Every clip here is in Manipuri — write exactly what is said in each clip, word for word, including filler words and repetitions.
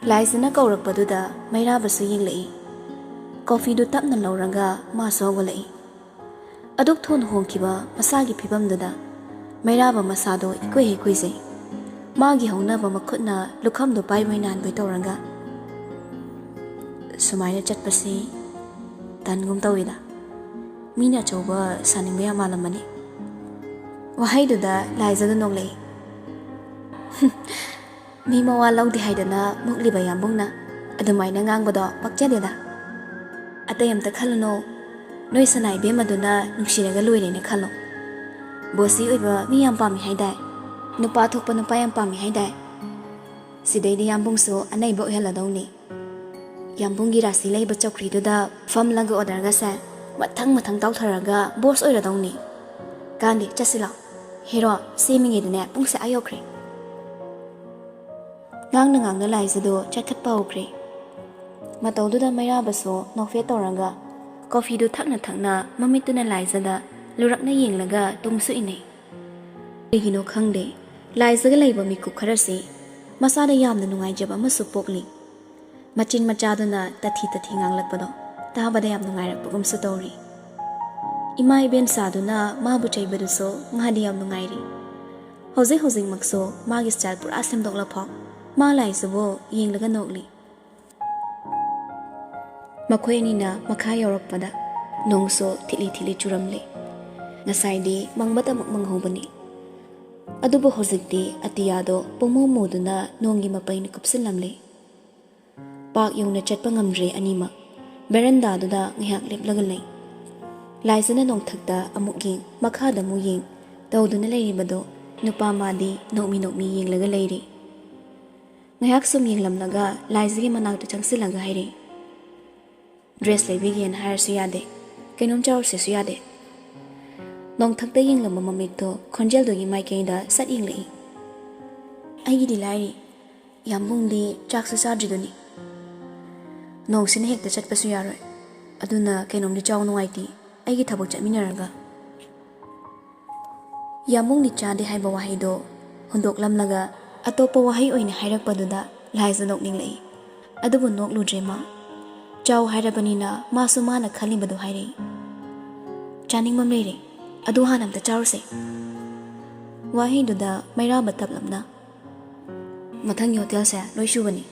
ꯂꯥꯏꯖꯅ ꯀꯧꯔꯛꯄꯗꯨꯗ ꯃꯩꯔꯥꯕꯁꯨ ꯌꯦꯡꯂꯛꯏ꯫ ꯀꯣꯐꯤꯗꯨ ꯇꯞꯅ ꯂꯧꯔꯒ ꯃꯥꯁꯨ ꯍꯧꯒꯠꯂꯛꯏ꯫ ꯑꯗꯨꯛ ꯊꯨꯅ ꯍꯣꯡꯈꯤꯕ ꯃꯁꯥꯒꯤ ꯐꯤꯕꯝꯗꯨꯗ ꯃꯩꯔꯥꯕ ꯃꯁꯥꯗꯣ ꯏꯀꯨꯏ ꯍꯦꯛ ꯀꯨꯏꯖꯩ꯫ ꯃꯥꯒꯤ ꯍꯧꯅꯕ ꯃꯈꯨꯠꯅ ꯂꯨꯈꯝꯗꯣ ꯄꯥꯏꯕꯣꯏ ꯅꯥꯟꯕꯣꯏ ꯇꯧꯔꯒ, "ꯁꯨꯃꯥꯏꯅ ꯆꯠꯄꯁꯤ ꯇꯟꯒꯨꯝ ꯇꯧꯏꯗ꯫ ꯃꯤꯅ ꯑꯆꯧꯕ ꯁꯥꯅꯤꯡꯕ ꯌꯥꯝ ꯃꯥꯜꯂꯝꯃꯅꯤ"꯫ ꯋꯥꯍꯩꯗꯨꯗ ꯂꯥꯏꯖꯗꯣ ꯅꯣꯛꯂꯛꯏ꯫ "ꯃꯤ ꯃꯋꯥ ꯂꯧꯗꯦ ꯍꯥꯏꯗꯅ ꯃꯨꯛꯂꯤꯕ ꯌꯥꯝꯕꯨꯡꯅ ꯑꯗꯨꯃꯥꯏꯅ ꯉꯥꯡꯕꯗꯣ ꯄꯛꯆꯗꯦꯗ꯫ ꯑꯇꯩ ꯑꯝꯇ ꯈꯜꯂꯨꯅꯣ, ꯅꯣꯏ ꯁꯅꯥ ꯏꯕꯦꯝꯃꯗꯨꯅ ꯅꯨꯡꯁꯤꯔꯒ ꯂꯣꯏꯔꯦꯅ ꯈꯜꯂꯣ꯫ ꯕꯣꯁꯤ ꯑꯣꯏꯕ ꯃꯤ ꯌꯥꯝ ꯄꯥꯝꯃꯤ ꯍꯥꯏꯗꯥꯏ? ꯅꯨꯄꯥ ꯊꯣꯛꯄ ꯅꯨꯄꯥ ꯌꯥꯝ ꯄꯥꯝꯃꯤ ꯍꯥꯏꯗꯥꯏ? ꯁꯤꯗꯩꯗꯤ ꯌꯥꯝꯕꯨꯡꯁꯨ ꯑꯅꯩꯕ ꯑꯣꯏꯍꯜꯂꯗꯧꯅꯤ꯫ ꯌꯥꯝꯕꯨꯡꯒꯤ ꯔꯥꯁꯤ ꯂꯩꯕ ꯆꯧꯀ꯭ꯔꯤꯗꯨꯗ ꯐꯝꯂꯒ ꯑꯣꯔꯗꯔꯒꯁꯦ ꯃꯊꯪ ꯃꯊꯪ ꯇꯧꯊꯔꯒ ꯕꯣꯁ ꯑꯣꯏꯔꯗꯧꯅꯤ꯫ ꯀꯥꯟꯗꯦ, ꯆꯠꯁꯤ ꯂꯥꯎ꯫ ꯍꯦꯔꯣ, ꯁꯦꯝꯃꯤꯉꯩꯗꯅꯦ ꯄꯨꯡꯁꯦ ꯑꯥ ꯌꯧꯈ꯭ꯔꯦ"꯫ ꯉꯥꯡꯅ ꯉꯥꯡꯅ ꯂꯥꯏꯖꯗꯨ ꯆꯠꯈꯠꯄ ꯍꯧꯈ꯭ꯔꯦ꯫ ꯃꯇꯧꯗꯨꯗ ꯃꯩꯔꯥꯕꯁꯨ ꯅꯣꯛꯐꯦꯠ ꯇꯧꯔꯒ ꯀꯣꯐꯤꯗꯨ ꯊꯛꯅ ꯊꯛꯅ ꯃꯃꯤꯠꯇꯨꯅ ꯂꯥꯏꯖꯗ ꯂꯨꯔꯛꯅ ꯌꯦꯡꯂꯒ ꯇꯨꯡꯁꯨ ꯏꯟꯅꯩ꯫ ꯀꯔꯤꯒꯤꯅꯣ ꯈꯪꯗꯦ, ꯂꯥꯏꯖꯒ ꯂꯩꯕ ꯃꯤꯀꯨꯞ ꯈꯔꯁꯤ ꯃꯁꯥꯗ ꯌꯥꯝꯅ ꯅꯨꯡꯉꯥꯏꯖꯕ ꯑꯃꯁꯨ ꯄꯣꯛꯂꯤ꯫ ꯃꯆꯤꯟ ꯃꯆꯥꯗꯨꯅ ꯇꯊꯤ ꯇꯊꯤ ꯉꯥꯡꯂꯛꯄꯗꯣ ꯇꯥꯕꯗ ꯌꯥꯝ ꯅꯨꯡꯉꯥꯏꯔꯛꯄꯒꯨꯝꯁꯨ ꯇꯧꯔꯤ꯫ ꯏꯃꯥ ꯏꯕꯦꯟ ꯁꯥꯗꯨꯅ ꯃꯥꯕꯨ ꯆꯩꯕꯗꯨꯁꯨ ꯉꯥꯗꯤ ꯌꯥꯝ ꯅꯨꯡꯉꯥꯏꯔꯤ꯫ ꯍꯧꯖꯤꯛ ꯍꯧꯖꯤꯛꯃꯛꯁꯨ ꯃꯥꯒꯤ ꯁ꯭ꯇꯥꯏꯜ ꯄꯨꯔꯥ ꯁꯦꯝꯗꯣꯛꯂꯐꯥꯎ ꯃꯥ ꯂꯥꯏꯖꯕꯨ ꯌꯦꯡꯂꯒ ꯅꯣꯛꯂꯤ꯫ ꯃꯈꯣꯏ ꯑꯅꯤꯅ ꯃꯈꯥ ꯌꯧꯔꯛꯄꯗ ꯅꯣꯡꯁꯨ ꯊꯤꯠꯂꯤ ꯊꯤꯠꯂꯤ ꯆꯨꯔꯝꯂꯦ꯫ ꯉꯁꯥꯏꯗꯤ ꯃꯪꯕꯇꯃꯛ ꯃꯪꯍꯧꯕꯅꯤ꯫ ꯑꯗꯨꯕꯨ ꯍꯧꯖꯤꯛꯇꯤ ꯑꯇꯤꯌꯥꯗꯣ ꯄꯨꯡꯃꯨ ꯃꯨꯗꯨꯅ ꯅꯣꯡꯒꯤ ꯃꯄꯩꯅ ꯀꯨꯞꯁꯤꯜꯂꯝꯂꯦ꯫ ꯄꯥꯛ ꯌꯧꯅ ꯆꯠꯄ ꯉꯝꯗ꯭ꯔꯦ ꯑꯅꯤꯃꯛ꯫ ꯕꯦꯔꯟꯗꯥꯗꯨꯗ ꯉꯥꯏꯍꯥꯛ ꯂꯦꯞꯂꯒ ꯂꯩ꯫ ꯂꯥꯏꯖꯅ ꯅꯣꯡꯊꯛꯇ ꯑꯃꯨꯛ ꯌꯦꯡ, ꯃꯈꯥꯗ ꯑꯃꯨꯛ ꯌꯦꯡ ꯇꯧꯗꯨꯅ ꯂꯩꯔꯤꯕꯗꯣ ꯅꯨꯄꯥ ꯃꯥꯗꯤ ꯅꯣꯛꯃꯤ ꯅꯣꯛꯃꯤ ꯌꯦꯡꯂꯒ ꯂꯩꯔꯤ꯫ ꯉꯥꯏꯍꯥꯛ ꯁꯨꯝ ꯌꯦꯡꯂꯝꯂꯒ ꯂꯥꯏꯖꯒꯤ ꯃꯅꯥꯛꯇ ꯆꯪꯁꯤꯜꯂꯒ ꯍꯥꯏꯔꯛꯏ, "ꯗ꯭ꯔꯦꯁ ꯂꯩꯕꯤꯒꯦꯅ ꯍꯥꯏꯔꯁꯨ ꯌꯥꯗꯦ, ꯀꯩꯅꯣꯝ ꯆꯥꯔꯨꯁꯦꯁꯨ ꯌꯥꯗꯦ"꯫ ꯅꯣꯡꯊꯛꯇ ꯌꯦꯡꯂꯝꯕ ꯃꯃꯤꯠꯇꯣ ꯈꯣꯟꯖꯦꯜꯗꯨꯒꯤ ꯃꯥꯏꯀꯩꯗ ꯁꯠ ꯌꯦꯡꯂꯛꯏ꯫ "ꯑꯩꯒꯤꯗꯤ ꯂꯥꯏꯔꯤ, ꯌꯥꯝꯕꯨꯡꯗꯤ ꯆꯥꯛꯁꯨ ꯆꯥꯗ꯭ꯔꯤꯗꯨꯅꯤ"꯫ "ꯅꯣꯡꯁꯤꯅ ꯍꯦꯛꯇ ꯆꯠꯄꯁꯨ ꯌꯥꯔꯣꯏ, ꯑꯗꯨꯅ ꯀꯩꯅꯣꯝꯗꯤ ꯆꯥꯎ ꯅꯨꯡꯉꯥꯏꯇꯦ, ꯑꯩꯒꯤ ꯊꯕꯛ ꯆꯠꯃꯤꯟꯅꯔꯒ"꯫ ꯌꯥꯝꯕꯨꯡꯗꯤ ꯆꯥꯗꯦ ꯍꯥꯏꯕ ꯋꯥꯍꯩꯗꯣ ꯍꯨꯟꯗꯣꯛꯂꯝꯂꯒ ꯑꯇꯣꯞꯄ ꯋꯥꯍꯩ ꯑꯣꯏꯅ ꯍꯥꯏꯔꯛꯄꯗꯨꯗ ꯂꯥꯏꯖ ꯅꯣꯛꯅꯤꯡꯂꯛꯏ꯫ ꯑꯗꯨꯕꯨ ꯅꯣꯛꯂꯨꯗ꯭ꯔꯦ ꯃꯥ꯫ ꯆꯥꯎ ꯍꯥꯏꯔꯕꯅꯤꯅ ꯃꯥꯁꯨ ꯃꯥꯅ ꯈꯜꯂꯤꯕꯗꯨ ꯍꯥꯏꯔꯛꯏ꯫ ꯆꯥꯅꯤꯡꯕ ꯑꯃ ꯂꯩꯔꯦ, ꯑꯗꯨ ꯍꯥꯟꯅ ꯑꯝꯇ ꯆꯥꯔꯨꯁꯦ꯫ ꯋꯥꯍꯩꯗꯨꯗ ꯃꯩꯔꯥꯕ ꯇꯞꯂꯞꯅ, "ꯃꯊꯪꯒꯤ ꯍꯣꯇꯦꯜꯁꯦ ꯂꯣꯏ ꯁꯨꯕꯅꯤ꯫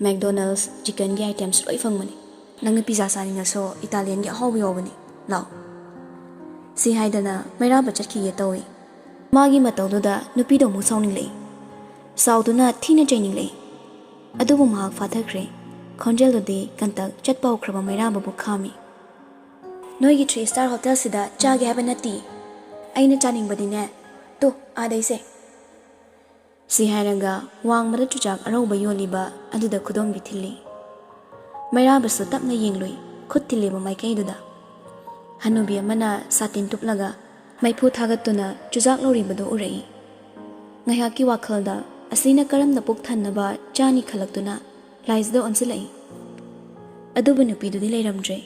ꯃꯦꯛꯗꯣꯅꯦꯜꯁ ꯆꯤꯀꯟꯒꯤ ꯑꯥꯏꯇꯦꯝꯁ ꯂꯣꯏ ꯐꯪꯕꯅꯤ꯫ ꯅꯪꯅ ꯄꯤꯖꯥ ꯆꯥꯅꯤꯡꯉꯁꯨ ꯏꯇꯥꯂꯤꯌꯟꯒꯤ ꯑꯍꯥꯎꯕ ꯌꯥꯎꯕꯅꯤ꯫ ꯂꯥꯛꯑꯣ꯫" ꯁꯤ ꯍꯥꯏꯗꯅ ꯃꯩꯔꯥꯕ ꯆꯠꯈꯤꯒꯦ ꯇꯧꯏ꯫ ꯃꯥꯒꯤ ꯃꯇꯧꯗꯨꯗ ꯅꯨꯄꯤꯗꯣ ꯑꯃꯨꯛ ꯁꯥꯎꯅꯤꯡꯂꯛꯏ꯫ ꯁꯥꯎꯗꯨꯅ ꯊꯤꯅ ꯆꯩꯅꯤꯡꯂꯛꯏ꯫ ꯑꯗꯨꯕꯨ ꯃꯍꯥꯛ ꯐꯥꯊꯈ꯭ꯔꯦ꯫ ꯈꯣꯟꯖꯦꯜꯗꯨꯗꯤ ꯀꯟꯇꯛ ꯆꯠꯄ ꯍꯧꯈ꯭ꯔꯕ ꯃꯩꯔꯥꯕꯕꯨ ꯈꯥꯝꯃꯤ꯫ "ꯅꯣꯏꯒꯤ ꯊ꯭ꯔꯤ ꯁ꯭ꯇꯥꯔ ꯍꯣꯇꯦꯜꯁꯤꯗ ꯆꯥꯒꯦ ꯍꯥꯏꯕ ꯅꯠꯇꯦ꯫ ꯑꯩꯅ ꯆꯥꯅꯤꯡꯕꯗꯤꯅꯦ, ꯇꯣ, ꯑꯥꯗꯩꯁꯦ꯫" ꯁꯤ ꯍꯥꯏꯔꯒ ꯋꯥꯡꯃꯗ ꯆꯨꯖꯥꯛ ꯑꯔꯧꯕ ꯌꯣꯜꯂꯤꯕ ꯑꯗꯨꯗ ꯈꯨꯗꯣꯝꯕꯤ ꯊꯤꯜꯂꯤ꯫ ꯃꯩꯔꯥꯕꯁꯨ ꯇꯞꯅ ꯌꯦꯡꯂꯨꯏ, ꯈꯨꯠ ꯊꯤꯜꯂꯤꯕ ꯃꯥꯏꯀꯩꯗꯨꯗ꯫ ꯍꯅꯨꯕꯤ ꯑꯃꯅ ꯁꯥꯇꯤꯟ ꯇꯨꯞꯂꯒ ꯃꯩꯐꯨ ꯊꯥꯒꯠꯇꯨꯅ ꯆꯨꯖꯥꯛ ꯂꯧꯔꯤꯕꯗꯨ ꯎꯔꯛꯏ꯫ ꯉꯥꯏꯍꯥꯛꯀꯤ ꯋꯥꯈꯜꯗ ꯑꯁꯤꯅ ꯀꯔꯝꯅ ꯄꯨꯛ ꯊꯟꯅꯕ ꯆꯥꯅꯤ ꯈꯜꯂꯛꯇꯨꯅ ꯂꯥꯏꯖꯗ ꯑꯣꯟꯁꯤꯜꯂꯛꯏ꯫ ꯑꯗꯨꯕꯨ ꯅꯨꯄꯤꯗꯨꯗꯤ ꯂꯩꯔꯝꯗ꯭ꯔꯦ꯫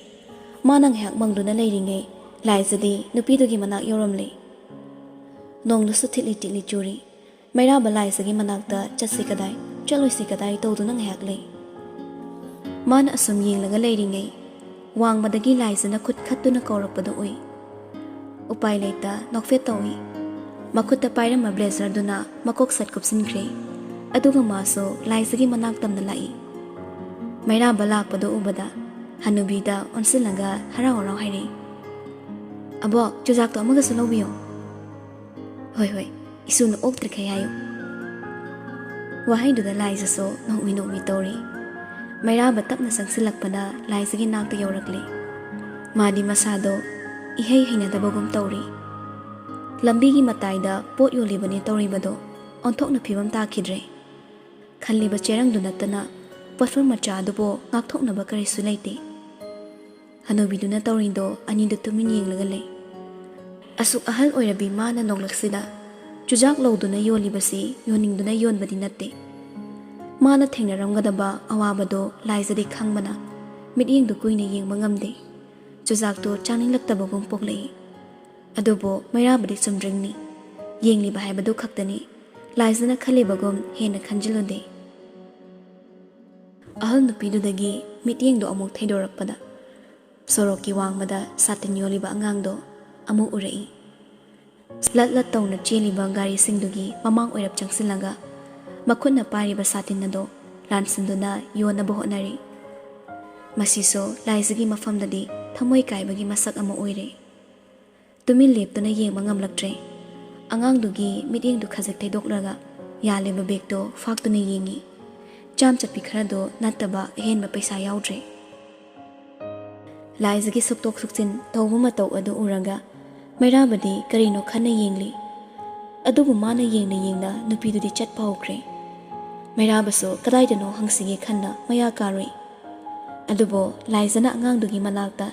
ꯃꯥꯅ ꯉꯥꯏꯍꯥꯛ ꯃꯪꯗꯨꯅ ꯂꯩꯔꯤꯉꯩ ꯂꯥꯏꯖꯗꯤ ꯅꯨꯄꯤꯗꯨꯒꯤ ꯃꯅꯥꯛ ꯌꯧꯔꯝꯂꯦ꯫ ꯅꯣꯡꯗꯨꯁꯨ ꯊꯤꯠꯂꯤ ꯊꯤꯠꯂꯤ ꯆꯨꯔꯤ꯫ ꯃꯩꯔꯥꯕ ꯂꯥꯏꯖꯒꯤ ꯃꯅꯥꯛꯇ ꯆꯠꯁꯤ ꯀꯗꯥꯏ, ꯆꯠꯂꯣꯏꯁꯤ ꯀꯗꯥꯏ ꯇꯧꯗꯨꯅ ꯉꯥꯏꯍꯥꯛ ꯂꯩ꯫ ꯃꯥꯅ ꯑꯁꯨꯝ ꯌꯦꯡꯂꯒ ꯂꯩꯔꯤꯉꯩ ꯋꯥꯡꯃꯗꯒꯤ ꯂꯥꯏꯖꯅ ꯈꯨꯠ ꯈꯠꯇꯨꯅ ꯀꯧꯔꯛꯄꯗꯨ ꯎꯏ꯫ ꯎꯄꯥꯏ ꯂꯩꯇ ꯅꯣꯛꯐꯦꯠ ꯇꯧꯏ꯫ ꯃꯈꯨꯠꯇ ꯄꯥꯏꯔꯝꯕ ꯕ꯭ꯂꯦꯖꯔꯗꯨꯅ ꯃꯀꯣꯛ ꯁꯠ ꯀꯨꯞꯁꯤꯟꯈ꯭ꯔꯦ꯫ ꯑꯗꯨꯒ ꯃꯥꯁꯨ ꯂꯥꯏꯖꯒꯤ ꯃꯅꯥꯛ ꯇꯝꯅ ꯂꯥꯛꯏ꯫ ꯃꯩꯔꯥꯕ ꯂꯥꯛꯄꯗꯨ ꯎꯕꯗ ꯍꯅꯨꯕꯤꯗ ꯑꯣꯟꯁꯤꯜꯂꯒ ꯍꯔꯥꯎ ꯍꯔꯥꯎ ꯍꯥꯏꯔꯛꯏ, "ꯑꯕꯣꯛ, ꯆꯨꯖꯥꯛꯇꯣ ꯑꯃꯒꯁꯨ ꯂꯧꯕꯤꯌꯣ꯫" "ꯍꯣꯏ, ꯍꯣꯏ, ꯏꯁꯨꯅ ꯑꯣꯛꯇ꯭ꯔꯤꯈꯩ ꯍꯥꯏꯌꯨ꯫" ꯋꯥꯍꯩꯗꯨꯗ ꯂꯥꯏꯖꯁꯨ ꯅꯣꯛꯃꯤ ꯅꯣꯛꯃꯤ ꯇꯧꯔꯤ꯫ ꯃꯩꯔꯥꯕ ꯇꯞꯅ ꯆꯪꯁꯤꯜꯂꯛꯄꯅ ꯂꯥꯏꯖꯒꯤ ꯅꯥꯛꯇ ꯌꯧꯔꯛꯂꯦ꯫ ꯃꯥꯗꯤ ꯃꯁꯥꯗꯣ ꯏꯍꯩ ꯍꯩꯅꯗꯕꯒꯨꯝ ꯇꯧꯔꯤ꯫ ꯂꯝꯕꯤꯒꯤ ꯃꯇꯥꯏꯗ ꯄꯣꯠ ꯌꯣꯜꯂꯤꯕꯅꯦ ꯇꯧꯔꯤꯕꯗꯣ ꯑꯣꯟꯊꯣꯛꯅ ꯐꯤꯕꯝ ꯇꯥꯈꯤꯗ꯭ꯔꯦ꯫ ꯈꯜꯂꯤꯕ ꯆꯦꯔꯪꯗꯨ ꯅꯠꯇꯅ ꯄꯣꯠꯐꯝ ꯃꯆꯥ ꯑꯗꯨꯕꯨ ꯉꯥꯛꯊꯣꯛꯅꯕ ꯀꯔꯤꯁꯨ ꯂꯩꯇꯦ꯫ ꯍꯅꯨꯕꯤꯗꯨꯅ ꯇꯧꯔꯤꯗꯣ ꯑꯅꯤꯗꯨ ꯇꯨꯃꯤꯟ ꯌꯦꯡꯂꯒ ꯂꯩ꯫ ꯑꯁꯨꯛ ꯑꯍꯜ ꯑꯣꯏꯔꯕꯤ ꯃꯥꯅ ꯅꯣꯛꯂꯛꯁꯤꯗ ꯆꯨꯖꯥꯛ ꯂꯧꯗꯨꯅ ꯌꯣꯜꯂꯤꯕꯁꯤ ꯌꯣꯟꯅꯤꯡꯗꯨꯅ ꯌꯣꯟꯕꯗꯤ ꯅꯠꯇꯦ꯫ ꯃꯥꯅ ꯊꯦꯡꯅꯔꯝꯒꯗꯕ ꯑꯋꯥꯕꯗꯣ ꯂꯥꯏꯖꯗꯤ ꯈꯪꯕꯅ ꯃꯤꯠꯌꯦꯡꯗꯨ ꯀꯨꯏꯅ ꯌꯦꯡꯕ ꯉꯝꯗꯦ꯫ ꯆꯨꯖꯥꯛꯇꯨ ꯆꯥꯅꯤꯡꯂꯛꯇꯕꯒꯨꯝ ꯄꯣꯛꯂꯛꯏ꯫ ꯑꯗꯨꯕꯨ ꯃꯩꯔꯥꯕꯗꯤ ꯆꯨꯝꯗ꯭ꯔꯤꯡꯅꯤ꯫ ꯌꯦꯡꯂꯤꯕ ꯍꯥꯏꯕꯗꯨ ꯈꯛꯇꯅꯤ꯫ ꯂꯥꯏꯖꯅ ꯈꯜꯂꯤꯕꯒꯨꯝ ꯍꯦꯟꯅ ꯈꯟꯖꯤꯜꯂꯨꯗꯦ꯫ ꯑꯍꯜ ꯅꯨꯄꯤꯗꯨꯗꯒꯤ ꯃꯤꯠꯌꯦꯡꯗꯣ ꯑꯃꯨꯛ ꯊꯩꯗꯣꯔꯛꯄꯗ, ꯁꯣꯔꯣꯛꯀꯤ ꯋꯥꯡꯃꯗ ꯁꯥꯇꯤꯟ ꯌꯣꯜꯂꯤꯕ ꯑꯉꯥꯡꯗꯣ ꯑꯃꯨꯛ ꯎꯔꯛꯏ꯫ ꯂꯠ ꯂꯠ ꯇꯧꯅ ꯆꯦꯜꯂꯤꯕ ꯒꯥꯔꯤꯁꯤꯡꯗꯨꯒꯤ ꯃꯃꯥꯡ ꯑꯣꯏꯔꯞ ꯆꯪꯁꯤꯜꯂꯒ, ꯃꯈꯨꯠꯅ ꯄꯥꯏꯔꯤꯕ ꯁꯥꯇꯤꯟ ꯑꯗꯣ ꯂꯥꯟꯁꯤꯟꯗꯨꯅ ꯌꯣꯟꯅꯕ ꯍꯣꯠꯅꯔꯤ꯫ ꯃꯁꯤꯁꯨ ꯂꯥꯏꯖꯒꯤ ꯃꯐꯝꯗꯗꯤ ꯊꯃꯣꯏ ꯀꯥꯏꯕꯒꯤ ꯃꯁꯛ ꯑꯃ ꯑꯣꯏꯔꯦ꯫ ꯇꯨꯃꯤꯟ ꯂꯦꯞꯇꯨꯅ ꯌꯦꯡꯕ ꯉꯝꯂꯛꯇ꯭ꯔꯦ꯫ ꯑꯉꯥꯡꯗꯨꯒꯤ ꯃꯤꯠꯌꯦꯡꯗꯨ ꯈꯖꯤꯛ ꯊꯩꯗꯣꯛꯂꯒ ꯌꯥꯜꯂꯤꯕ ꯕꯦꯒꯇꯣ ꯐꯥꯛꯇꯨꯅ ꯌꯦꯡꯉꯤ꯫ ꯆꯥꯝ ꯆꯠꯄꯤ ꯈꯔꯗꯣ ꯅꯠꯇꯕ ꯑꯍꯦꯟꯕ ꯄꯩꯁꯥ ꯌꯥꯎꯗ꯭ꯔꯦ꯫ ꯂꯥꯏꯖꯒꯤ ꯁꯨꯛꯇꯣꯛ ꯁꯨꯛꯆꯤꯟ ꯇꯧꯕ ꯃꯇꯧ ꯑꯗꯨ ꯎꯔꯒ ꯃꯩꯔꯥꯕꯗꯤ ꯀꯔꯤꯅꯣ ꯈꯟꯅ ꯌꯦꯡꯂꯤ꯫ ꯑꯗꯨꯕꯨ ꯃꯥꯅ ꯌꯦꯡꯅ ꯌꯦꯡꯅ ꯅꯨꯄꯤꯗꯨꯗꯤ ꯆꯠꯄ ꯍꯧꯈ꯭ꯔꯦ꯫ ꯃꯩꯔꯥꯕꯁꯨ ꯀꯗꯥꯏꯗꯅꯣ ꯍꯪꯁꯤꯒꯦ ꯈꯟꯅ ꯃꯌꯥ ꯀꯥꯔꯨꯏ꯫ ꯑꯗꯨꯕꯨ ꯂꯥꯏꯖꯅ ꯑꯉꯥꯡꯗꯨꯒꯤ ꯃꯅꯥꯛꯇ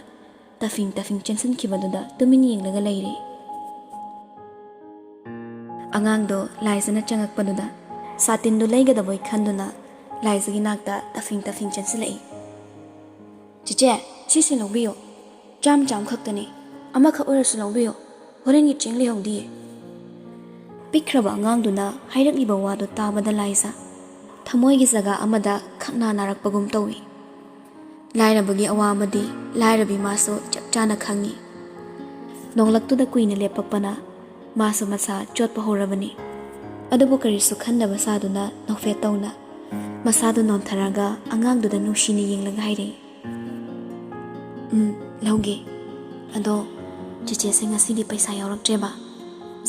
ꯇꯐꯤꯡ ꯇꯐꯤꯡ ꯆꯦꯟꯁꯤꯟꯈꯤꯕꯗꯨꯗ ꯇꯨꯃꯤꯟ ꯌꯦꯡꯂꯒ ꯂꯩꯔꯤ꯫ ꯑꯉꯥꯡꯗꯣ ꯂꯥꯏꯖꯅ ꯆꯪꯉꯛꯄꯗꯨꯗ ꯁꯥꯇꯤꯟꯗꯨ ꯂꯩꯒꯗꯕꯣꯏ ꯈꯟꯗꯨꯅ ꯂꯥꯏꯖꯒꯤ ꯅꯥꯛꯇ ꯇꯐꯤꯡ ꯇꯐꯤꯡ ꯆꯦꯟꯁꯤꯜꯂꯛꯏ꯫ "ꯆꯤꯆꯦ, ꯁꯤꯁꯦ ꯂꯧꯕꯤꯌꯨ꯫ ꯆꯥꯝ ꯆꯥꯝ ꯈꯛꯇꯅꯤ꯫ ꯑꯃꯈꯛ ꯑꯣꯏꯔꯁꯨ ꯂꯧꯕꯤꯌꯨ꯫ ꯍꯣꯔꯦꯟꯒꯤ ꯆꯦꯡ ꯂꯩꯍꯧꯗꯤꯌꯦ꯫" ꯄꯤꯛꯈ꯭ꯔꯕ ꯑꯉꯥꯡꯗꯨꯅ ꯍꯥꯏꯔꯛꯂꯤꯕ ꯋꯥꯗꯨ ꯇꯥꯕꯗ ꯂꯥꯏꯖ ꯊꯃꯣꯏꯒꯤ ꯖꯒꯥ ꯑꯃꯗ ꯈꯪꯅꯥ ꯅꯥꯔꯛꯄꯒꯨꯝ ꯇꯧꯏ꯫ ꯂꯥꯏꯔꯕꯒꯤ ꯑꯋꯥꯕꯗꯤ ꯂꯥꯏꯔꯕꯤ ꯃꯥꯁꯨ ꯆꯞ ꯆꯥꯅ ꯈꯪꯏ꯫ ꯅꯣꯡꯂꯛꯇꯨꯗ ꯀꯨꯏꯅ ꯂꯦꯞꯄꯛꯄꯅ ꯃꯥꯁꯨ ꯃꯁꯥ ꯆꯣꯠꯄ ꯍꯧꯔꯕꯅꯤ꯫ ꯑꯗꯨꯕꯨ ꯀꯔꯤꯁꯨ ꯈꯟꯗꯕ ꯁꯥꯗꯨꯅ ꯅꯣꯛꯐꯦꯠ ꯇꯧꯅ ꯃꯁꯥꯗꯨ ꯅꯣꯟꯊꯔꯒ ꯑꯉꯥꯡꯗꯨꯗ ꯅꯨꯡꯁꯤꯅ ꯌꯦꯡꯂꯒ ꯍꯥꯏꯔꯛꯏ, "ꯎꯝ, ꯂꯧꯒꯦ꯫ ꯑꯗꯣ ꯆꯦꯆꯦꯁꯦ ꯉꯁꯤꯗꯤ ꯄꯩꯁꯥ ꯌꯥꯎꯔꯛꯇ꯭ꯔꯦꯕ꯫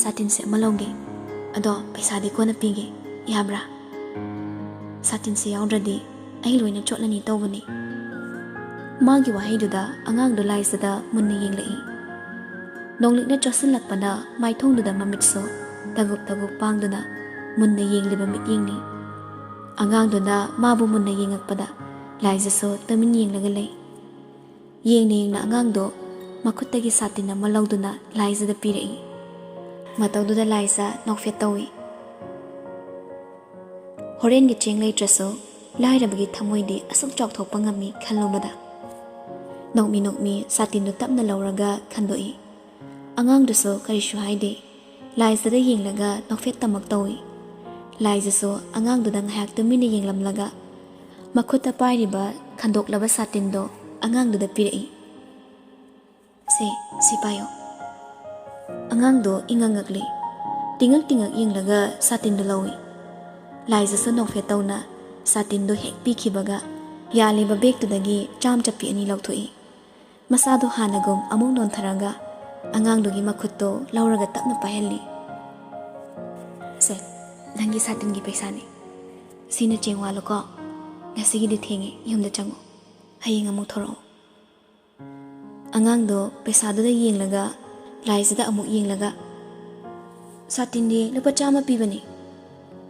ꯁꯥꯇꯤꯟꯁꯦ ꯑꯃ ꯂꯧꯒꯦ꯫ ꯑꯗꯣ ꯄꯩꯁꯥꯗꯤ ꯀꯣꯟꯅ ꯄꯤꯒꯦ꯫ ꯌꯥꯕ꯭ꯔꯥ? ꯁꯥꯇꯤꯟꯁꯦ ꯌꯥꯎꯗ꯭ꯔꯗꯤ ꯑꯩ ꯂꯣꯏꯅ ꯆꯣꯠꯂꯅꯤ ꯇꯧꯕꯅꯤ꯫" ꯃꯥꯒꯤ ꯋꯥꯍꯩꯗꯨꯗ ꯑꯉꯥꯡꯗꯨ ꯂꯥꯏꯖꯗ ꯃꯨꯟꯅ ꯌꯦꯡꯂꯛꯏ꯫ ꯅꯣꯡꯂꯤꯛꯅ ꯆꯣꯠꯁꯤꯜꯂꯛꯄꯅ ꯃꯥꯏꯊꯣꯡꯗꯨꯗ ꯃꯃꯤꯠꯁꯨ ꯇꯒꯨꯞ ꯇꯒꯨꯞ ꯄꯥꯡꯗꯨꯅ ꯃꯨꯟꯅ ꯌꯦꯡꯂꯤꯕ ꯃꯤꯠꯌꯦꯡꯅꯤ꯫ ꯑꯉꯥꯡꯗꯨꯅ ꯃꯥꯕꯨ ꯃꯨꯟꯅ ꯌꯦꯡꯉꯛꯄꯗ ꯂꯥꯏꯖꯁꯨ ꯇꯨꯃꯤꯟ ꯌꯦꯡꯂꯒ ꯂꯩ꯫ ꯌꯦꯡꯅ ꯌꯦꯡꯅ ꯑꯉꯥꯡꯗꯣ ꯃꯈꯨꯠꯇꯒꯤ ꯁꯥꯇꯤꯟ ꯑꯃ ꯂꯧꯗꯨꯅ ꯂꯥꯏꯖꯗ ꯄꯤꯔꯛꯏ꯫ ꯃꯇꯧꯗꯨꯗ ꯂꯥꯏꯖ ꯅꯣꯛꯐꯦꯠ ꯇꯧꯏ꯫ ꯍꯣꯔꯦꯟꯒꯤ ꯆꯦꯡ ꯂꯩꯇ꯭ꯔꯁꯨ ꯂꯥꯏꯔꯕꯒꯤ ꯊꯃꯣꯏꯗꯤ ꯑꯁꯨꯛ ꯆꯥꯎꯊꯣꯛꯄ ꯉꯝꯃꯤ ꯈꯜꯂꯨꯕꯗ꯫ ꯅꯣꯛꯃꯤ ꯅꯣꯛꯃꯤ ꯁꯥꯇꯤꯟꯗꯨ ꯇꯞꯅ ꯂꯧꯔꯒ ꯈꯟꯗꯣꯛꯏ꯫ ꯑꯉꯥꯡꯗꯨꯁꯨ ꯀꯔꯤꯁꯨ ꯍꯥꯏꯗꯦ꯫ ꯂꯥꯏꯖꯗ ꯌꯦꯡꯂꯒ ꯅꯣꯛꯐꯦꯠꯇꯃꯛ ꯇꯧꯏ꯫ ꯂꯥꯏꯖꯁꯨ ꯑꯉꯥꯡꯗꯨꯗ ꯉꯥꯏꯍꯥꯛ ꯇꯨꯃꯤꯟꯅ ꯌꯦꯡꯂꯝꯂꯒ ꯃꯈꯨꯠꯇ ꯄꯥꯏꯔꯤꯕ ꯈꯟꯗꯣꯛꯂꯕ ꯁꯥꯇꯤꯟꯗꯣ ꯑꯉꯥꯡꯗꯨꯗ ꯄꯤꯔꯛꯏ꯫ "ꯁꯦ, ꯁꯤ ꯄꯥꯏꯌꯣ꯫" ꯑꯉꯥꯡꯗꯣ ꯏꯉꯛ ꯉꯛꯂꯤ꯫ ꯇꯤꯉꯛ ꯇꯤꯉꯛ ꯌꯦꯡꯂꯒ ꯁꯥꯇꯤꯟꯗꯣ ꯂꯧꯏ꯫ ꯂꯥꯏꯖꯁꯨ ꯅꯣꯛꯐꯦꯠ ꯇꯧꯅ ꯁꯥꯇꯤꯟꯗꯣ ꯍꯦꯛ ꯄꯤꯈꯤꯕꯒ ꯌꯥꯜꯂꯤꯕ ꯕꯦꯒꯇꯨꯗꯒꯤ ꯆꯥꯝ ꯆꯠꯄꯤ ꯑꯅꯤ ꯂꯧꯊꯣꯛꯏ꯫ ꯃꯁꯥꯗꯣ ꯍꯥꯟꯅꯒꯨꯝ ꯑꯃꯨꯛ ꯅꯣꯟꯊꯔꯒ ꯑꯉꯥꯡꯗꯨꯒꯤ ꯃꯈꯨꯠꯇꯣ ꯂꯧꯔꯒ ꯇꯞꯅ ꯄꯥꯏꯍꯜꯂꯤ꯫ "ꯁꯦ, ꯅꯪꯒꯤ ꯁꯥꯇꯤꯟꯒꯤ ꯄꯩꯁꯥꯅꯤ꯫ ꯁꯤꯅ ꯆꯦꯡ ꯋꯥꯜꯂꯨꯀꯣ꯫ ꯉꯁꯤꯒꯤꯗꯤ ꯊꯦꯡꯉꯦ, ꯌꯨꯝꯗ ꯆꯪꯉꯣ꯫ ꯍꯌꯦꯡ ꯑꯃꯨꯛ ꯊꯣꯔꯛꯑꯣ꯫" ꯑꯉꯥꯡꯗꯣ ꯄꯩꯁꯥꯗꯨꯗ ꯌꯦꯡꯂꯒ ꯂꯥꯏꯖꯗ ꯑꯃꯨꯛ ꯌꯦꯡꯂꯒ, "ꯁꯥꯇꯤꯟꯗꯤ ꯂꯨꯄꯥ ꯆꯥꯝꯃ ꯄꯤꯕꯅꯤ,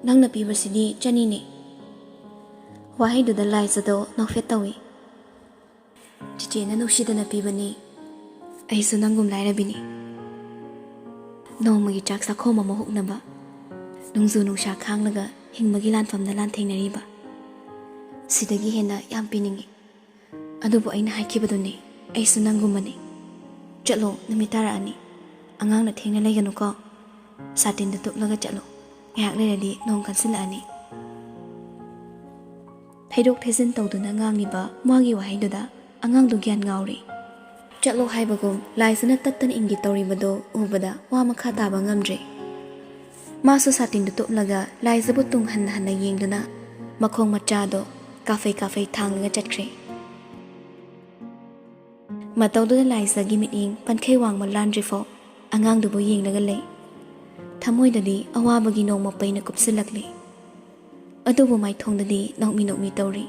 ꯅꯪꯅ ꯄꯤꯕꯁꯤꯗꯤ ꯆꯅꯤꯅꯤ꯫" ꯋꯥꯍꯩꯗꯨꯗ ꯂꯥꯏꯖꯗꯣ ꯅꯣꯛꯐꯦꯠ ꯇꯧꯏ꯫ "ꯆꯤꯆꯦꯅ ꯅꯨꯡꯁꯤꯗꯅ ꯄꯤꯕꯅꯤ꯫ ꯑꯩꯁꯨ ꯅꯪꯒꯨꯝ ꯂꯥꯏꯔꯕꯤꯅꯤ꯫ ꯅꯣꯡꯃꯒꯤ ꯆꯥꯛ ꯆꯥꯛꯈꯣꯝ ꯑꯃ ꯍꯨꯛꯅꯕ, ꯅꯣꯡꯖꯨ ꯅꯨꯡꯁꯥ ꯈꯥꯡꯂꯒ ꯍꯤꯡꯕꯒꯤ ꯂꯥꯟꯐꯝꯗ ꯂꯥꯟꯊꯦꯡꯅꯔꯤꯕ꯫ ꯁꯤꯗꯒꯤ ꯍꯦꯟꯅ ꯌꯥꯝ ꯄꯤꯅꯤꯡꯏ꯫ ꯑꯗꯨꯕꯨ ꯑꯩꯅ ꯍꯥꯏꯈꯤꯕꯗꯨꯅꯤ, ꯑꯩꯁꯨ ꯅꯪꯒꯨꯝꯕꯅꯤ꯫ ꯆꯠꯂꯣ, ꯅꯨꯃꯤꯠ ꯇꯥꯔꯛꯑꯅꯤ꯫ ꯑꯉꯥꯡꯅ ꯊꯦꯡꯅ ꯂꯩꯒꯅꯨꯀꯣ꯫ ꯁꯥꯇꯤꯟꯗꯨ ꯇꯨꯞꯂꯒ ꯆꯠꯂꯣ꯫ ꯉꯥꯏꯍꯥꯛ ꯂꯩꯔꯗꯤ ꯅꯣꯡ ꯀꯟꯁꯤꯜꯂꯛꯑꯅꯤ꯫" ꯊꯩꯗꯣꯛ ꯊꯩꯖꯤꯟ ꯇꯧꯗꯨꯅ ꯉꯥꯡꯂꯤꯕ ꯃꯥꯒꯤ ꯋꯥꯍꯩꯗꯨꯗ ꯑꯉꯥꯡꯗꯨ ꯒ꯭ꯌꯥꯟ ꯉꯥꯎꯔꯤ꯫ ꯆꯠꯂꯣ ꯍꯥꯏꯕꯒꯨꯝ ꯂꯥꯏꯖꯅ ꯇꯠꯇꯅ ꯏꯪꯒꯤꯠ ꯇꯧꯔꯤꯕꯗꯨ ꯎꯕꯗ ꯋꯥ ꯃꯈꯥ ꯇꯥꯕ ꯉꯝꯗ꯭ꯔꯦ꯫ ꯃꯥꯁꯨ ꯁꯥꯇꯤꯟꯗꯨ ꯇꯨꯞꯂꯒ ꯂꯥꯏꯖꯕꯨ ꯇꯨꯡ ꯍꯟꯅ ꯍꯟꯅ ꯌꯦꯡꯗꯨꯅ ꯃꯈꯣꯡ ꯃꯆꯥꯗꯣ ꯀꯥꯐꯩ ꯀꯥꯐꯩ ꯊꯥꯡꯂꯒ ꯆꯠꯈ꯭ꯔꯦ꯫ ꯃꯇꯧꯗꯨꯗ ꯂꯥꯏꯖꯒꯤ ꯃꯤꯠꯌꯦꯡ ꯄꯟꯈꯩ ꯋꯥꯡꯃ ꯂꯥꯟꯗ꯭ꯔꯤꯐꯥꯎ ꯑꯉꯥꯡꯗꯨꯕꯨ ꯌꯦꯡꯂꯒ ꯂꯩ꯫ ꯊꯃꯣꯏꯗꯗꯤ ꯑꯋꯥꯕꯒꯤ ꯅꯣꯡꯃ ꯄꯩꯅ ꯀꯨꯞꯁꯤꯜꯂꯛꯂꯤ꯫ ꯑꯗꯨꯕꯨ ꯃꯥꯏꯊꯣꯡꯗꯗꯤ ꯅꯣꯛꯃꯤ ꯅꯣꯛꯃꯤ ꯇꯧꯔꯤ꯫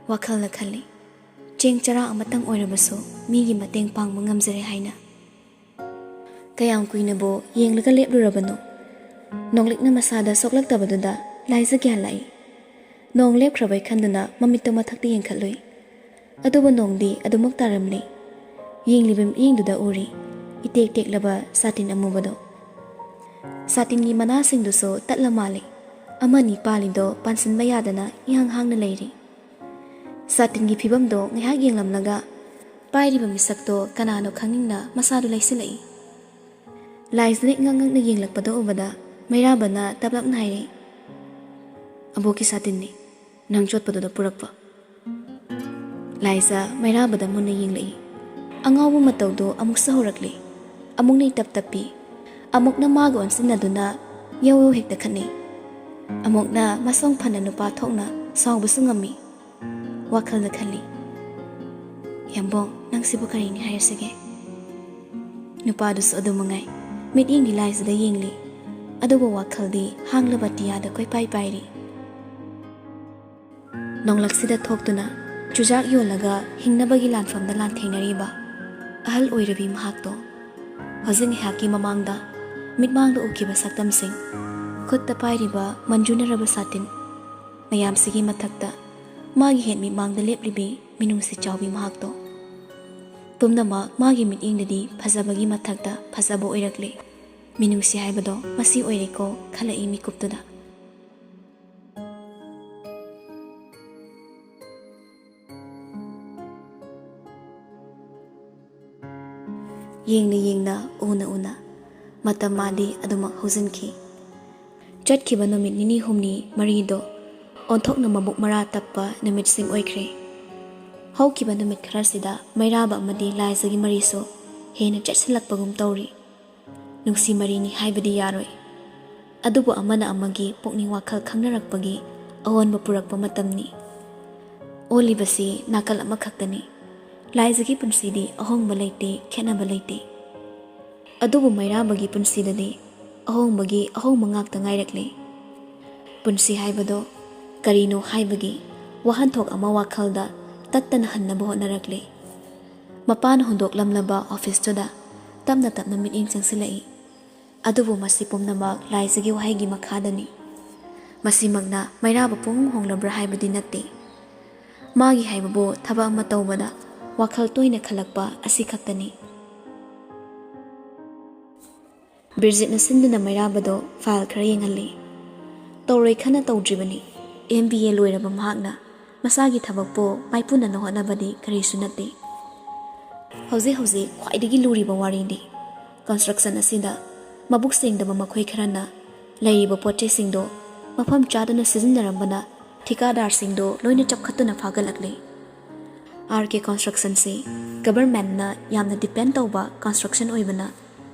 ꯋꯥꯈꯜꯅ ꯈꯜꯂꯤ, "ꯆꯦꯡ ꯆꯔꯥ ꯑꯃꯇꯪ ꯑꯣꯏꯔꯕꯁꯨ ꯃꯤꯒꯤ ꯃꯇꯦꯡ ꯄꯥꯡꯕ ꯉꯝꯖꯔꯦ" ꯍꯥꯏꯅ꯫ ꯀꯌꯥꯝ ꯀꯨꯏꯅꯕꯨ ꯌꯦꯡꯂꯒ ꯂꯦꯞꯂꯨꯔꯕꯅꯣ? ꯅꯣꯡꯂꯤꯛꯅ ꯃꯁꯥꯗ ꯁꯣꯛꯂꯛꯇꯕꯗꯨꯗ ꯂꯥꯏꯖ ꯒ꯭ꯌꯥꯟ ꯂꯥꯛꯏ꯫ ꯅꯣꯡ ꯂꯦꯞꯈ꯭ꯔꯕꯩ ꯈꯟꯗꯨꯅ ꯃꯃꯤꯠꯇꯨ ꯃꯊꯛꯇ ꯌꯦꯡꯈꯠꯂꯨꯏ꯫ ꯑꯗꯨꯕꯨ ꯅꯣꯡꯗꯤ ꯑꯗꯨꯃꯛ ꯇꯥꯔꯝꯂꯤ꯫ ꯌꯦꯡꯂꯤꯕ ꯃꯤꯠꯌꯦꯡꯗꯨꯗ ꯎꯔꯤ ꯏꯇꯦꯛ ꯇꯦꯛꯂꯕ ꯁꯥꯇꯤꯟ ꯑꯃꯨꯕꯗꯣ꯫ ꯁꯥꯇꯤꯟꯒꯤ ꯃꯅꯥꯁꯤꯡꯗꯨꯁꯨ ꯇꯠꯂ ꯃꯥꯜꯂꯤ꯫ ꯑꯃꯅꯤ ꯄꯥꯜꯂꯤꯗꯣ ꯄꯥꯟꯁꯤꯟꯕ ꯌꯥꯗꯅ ꯏꯍꯥꯡ ꯍꯥꯡꯅ ꯂꯩꯔꯤ꯫ ꯁꯥꯇꯤꯟꯒꯤ ꯐꯤꯕꯝꯗꯣ ꯉꯥꯏꯍꯥꯛ ꯌꯦꯡꯂꯝꯂꯒ ꯄꯥꯏꯔꯤꯕ ꯃꯤꯁꯛꯇꯣ ꯀꯅꯥꯅꯣ ꯈꯪꯅꯤꯡꯅ ꯃꯁꯥꯗꯨ ꯂꯩꯁꯤꯜꯂꯛꯏ꯫ ꯂꯥꯏꯖꯅ ꯏꯉꯛ ꯉꯛꯅ ꯌꯦꯡꯂꯛꯄꯗꯣ ꯎꯕꯗ ꯃꯩꯔꯥꯕꯅ ꯇꯞꯂꯞꯅ ꯍꯥꯏꯔꯛꯏ, "ꯑꯕꯣꯛꯀꯤ ꯁꯥꯇꯤꯟꯅꯤ꯫" ꯅꯪ ꯆꯣꯠꯄꯗꯨꯗ ꯄꯨꯔꯛꯄ꯫ ꯂꯥꯏꯖ ꯃꯩꯔꯥꯕꯗ ꯃꯨꯟꯅ ꯌꯦꯡꯂꯛꯏ꯫ ꯑꯉꯥꯎꯕ ꯃꯇꯧꯗꯨ ꯑꯃꯨꯛꯁꯨ ꯍꯧꯔꯛꯂꯤ꯫ ꯑꯃꯨꯛꯅ ꯏꯇꯞ ꯇꯞꯄꯤ, ꯑꯃꯨꯛꯅ ꯃꯥꯒ ꯑꯣꯟꯁꯤꯟꯅꯗꯨꯅ ꯌꯧ ꯌꯧ ꯍꯦꯛꯇ ꯈꯠꯅꯩ꯫ ꯑꯃꯨꯛꯅ ꯃꯁꯣꯡ ꯐꯅ ꯅꯨꯄꯥ ꯊꯣꯛꯅ ꯁꯥꯎꯕꯁꯨ ꯉꯝꯃꯤ꯫ ꯋꯥꯈꯜꯗ ꯈꯜꯂꯤ, "ꯌꯥꯝꯕꯣꯡ, ꯅꯪꯁꯤꯕꯨ ꯀꯔꯤꯅꯤ ꯍꯥꯏꯔꯁꯤꯒꯦ?" ꯅꯨꯄꯥꯗꯨꯁꯨ ꯑꯗꯨ ꯃꯉꯥꯏ, ꯃꯤꯠꯌꯦꯡꯗꯤ ꯂꯥꯏꯖꯗ ꯌꯦꯡꯂꯤ, ꯑꯗꯨꯕꯨ ꯋꯥꯈꯜꯗꯤ ꯍꯥꯡꯂꯕ ꯇꯤꯌꯥꯗ ꯀꯣꯏꯄꯥꯏ ꯄꯥꯏꯔꯤ꯫ ꯅꯣꯡꯂꯛꯁꯤꯗ ꯊꯣꯛꯇꯨꯅ ꯆꯨꯖꯥꯛ ꯌꯣꯜꯂꯒ ꯍꯤꯡꯅꯕꯒꯤ ꯂꯥꯟꯐꯝꯗ ꯂꯥꯟꯊꯦꯡꯅꯔꯤꯕ ꯑꯍꯜ ꯑꯣꯏꯔꯕꯤ ꯃꯍꯥꯛꯇꯣ ꯍꯧꯖꯤꯛ ꯉꯥꯏꯍꯥꯛꯀꯤ ꯃꯃꯥꯡꯗ ꯃꯤꯠꯃꯥꯡꯗ ꯎꯈꯤꯕ ꯁꯛꯇꯝꯁꯤꯡ, ꯈꯨꯠꯇ ꯄꯥꯏꯔꯤꯕ ꯃꯟꯖꯨꯅꯔꯕ ꯁꯥꯇꯤꯟ ꯃꯌꯥꯝꯁꯤꯒꯤ ꯃꯊꯛꯇ ꯃꯥꯒꯤ ꯍꯦꯠ ꯃꯤꯠꯃꯥꯡꯗ ꯂꯦꯞꯂꯤꯕꯤ ꯃꯤꯅꯨꯡꯁꯤ ꯆꯥꯎꯕꯤ ꯃꯍꯥꯛꯇꯣ꯫ ꯄꯨꯝꯅꯃꯛ ꯃꯥꯒꯤ ꯃꯤꯠꯌꯦꯡꯗꯗꯤ ꯐꯖꯕꯒꯤ ꯃꯊꯛꯇ ꯐꯖꯕ ꯑꯣꯏꯔꯛꯂꯦ꯫ ꯃꯤꯅꯨꯡꯁꯤ ꯍꯥꯏꯕꯗꯣ ꯃꯁꯤ ꯑꯣꯏꯔꯦꯀꯣ ꯈꯜꯂꯛꯏ ꯃꯤꯀꯨꯞꯇꯨꯗ꯫ ꯌꯦꯡꯅ ꯌꯦꯡꯅ, ꯎꯅ ꯎꯅ, ꯃꯇꯝ ꯃꯥꯗꯤ ꯑꯗꯨꯃꯛ ꯍꯧꯖꯤꯟꯈꯤ꯫ ꯆꯠꯈꯤꯕ ꯅꯨꯃꯤꯠ ꯅꯤꯅꯤ ꯍꯨꯝꯅꯤ ꯃꯔꯤꯗꯣ ꯑꯣꯟꯊꯣꯛꯅ ꯃꯕꯨꯛ ꯃꯔꯥ ꯇꯞꯄ ꯅꯨꯃꯤꯠꯁꯤꯡ ꯑꯣꯏꯈ꯭ꯔꯦ꯫ ꯍꯧꯈꯤꯕ ꯅꯨꯃꯤꯠ ꯈꯔꯁꯤꯗ ꯃꯩꯔꯥꯕ ꯑꯃꯗꯤ ꯂꯥꯏꯖꯒꯤ ꯃꯔꯤꯁꯨ ꯍꯦꯟꯅ ꯆꯦꯠꯁꯤꯜꯂꯛꯄꯒꯨꯝ ꯇꯧꯔꯤ꯫ ꯅꯨꯡꯁꯤ ꯃꯔꯤꯅꯤ ꯍꯥꯏꯕꯗꯤ ꯌꯥꯔꯣꯏ꯫ ꯑꯗꯨꯕꯨ ꯑꯃꯅ ꯑꯃꯒꯤ ꯄꯨꯛꯅꯤꯡ ꯋꯥꯈꯜ ꯈꯪꯅꯔꯛꯄꯒꯤ ꯑꯑꯣꯟꯕ ꯄꯨꯔꯛꯄ ꯃꯇꯝꯅꯤ꯫ ꯑꯣꯜꯂꯤꯕꯁꯤ ꯅꯥꯀꯜ ꯑꯃꯈꯛꯇꯅꯤ꯫ ꯂꯥꯏꯖꯒꯤ ꯄꯨꯟꯁꯤꯗꯤ ꯑꯍꯣꯡꯕ ꯂꯩꯇꯦ, ꯈꯦꯠꯅꯕ ꯂꯩꯇꯦ꯫ ꯑꯗꯨꯕꯨ ꯃꯩꯔꯥꯕꯒꯤ ꯄꯨꯟꯁꯤꯗꯗꯤ ꯑꯍꯣꯡꯕꯒꯤ ꯑꯍꯣꯡꯕ ꯉꯥꯛꯇ ꯉꯥꯏꯔꯛꯂꯦ꯫ ꯄꯨꯟꯁꯤ ꯍꯥꯏꯕꯗꯣ ꯀꯔꯤꯅꯣ ꯍꯥꯏꯕꯒꯤ ꯋꯥꯍꯟꯊꯣꯛ ꯑꯃ ꯋꯥꯈꯜꯗ ꯇꯠꯇꯅ ꯍꯟꯅꯕ ꯍꯣꯠꯅꯔꯛꯂꯦ꯫ ꯃꯄꯥꯅ ꯍꯨꯟꯗꯣꯛꯂꯝꯂꯕ ꯑꯣꯐꯤꯁꯇꯨꯗ ꯇꯞꯅ ꯇꯞꯅ ꯃꯤꯠꯌꯦꯡ ꯆꯪꯁꯤꯜꯂꯛꯏ꯫ ꯑꯗꯨꯕꯨ ꯃꯁꯤ ꯄꯨꯝꯅꯃꯛ ꯂꯥꯏꯖꯒꯤ ꯋꯥꯍꯩꯒꯤ ꯃꯈꯥꯗꯅꯤ꯫ ꯃꯁꯤꯃꯛꯅ ꯃꯩꯔꯥꯕ ꯄꯨꯡꯍꯣꯡ ꯍꯣꯡꯂꯕ꯭ꯔꯥ ꯍꯥꯏꯕꯗꯤ ꯅꯠꯇꯦ꯫ ꯃꯥꯒꯤ ꯍꯥꯏꯕꯕꯨ ꯊꯕꯛ ꯑꯃ ꯇꯧꯕꯗ ꯋꯥꯈꯜ ꯇꯣꯏꯅ ꯈꯜꯂꯛꯄ ꯑꯁꯤ ꯈꯛꯇꯅꯤ꯫ ꯕꯤꯔꯖꯤꯠꯅ ꯁꯤꯟꯗꯨꯅ ꯃꯩꯔꯥꯕꯗꯣ ꯐꯥꯏꯜ ꯈꯔ ꯌꯦꯡꯍꯜꯂꯤ꯫ ꯇꯧꯔꯣꯏ ꯈꯟꯅ ꯇꯧꯗ꯭ꯔꯤꯕꯅꯤ꯫ ꯑꯦꯝ ꯕꯤ ꯑꯦ ꯂꯣꯏꯔꯕ ꯃꯍꯥꯛꯅ ꯃꯁꯥꯒꯤ ꯊꯕꯛꯄꯨ ꯃꯥꯏꯄꯨꯅꯅ ꯍꯣꯠꯅꯕꯗꯤ ꯀꯔꯤꯁꯨ ꯅꯠꯇꯦ꯫ ꯍꯧꯖꯤꯛ ꯍꯧꯖꯤꯛ ꯈ꯭ꯋꯥꯏꯗꯒꯤ ꯂꯨꯔꯤꯕ ꯋꯥꯔꯤꯗꯤ ꯀꯟꯁꯇ꯭ꯔꯛꯁꯟ ꯑꯁꯤꯗ ꯃꯕꯨꯛ ꯁꯦꯡꯗꯕ ꯃꯈꯣꯏ ꯈꯔꯅ ꯂꯩꯔꯤꯕ ꯄꯣꯠ ꯆꯩꯁꯤꯡꯗꯣ ꯃꯐꯝ ꯆꯥꯗꯅ ꯁꯤꯖꯤꯟꯅꯔꯝꯕꯅ ꯊꯤꯀꯥꯗꯥꯔꯁꯤꯡꯗꯣ ꯂꯣꯏꯅ ꯆꯞꯈꯠꯇꯨꯅ ꯐꯥꯒꯠꯂꯛꯂꯤ꯫ ꯑꯥꯔ ꯀꯦ ꯀꯟꯁꯇ꯭ꯔꯛꯁꯟꯁꯤ ꯒꯕꯔꯃꯦꯟꯅ ꯌꯥꯝꯅ ꯗꯤꯄꯦꯟ ꯇꯧꯕ ꯀꯟꯁꯇ꯭ꯔꯛꯁꯟ ꯑꯣꯏꯕꯅ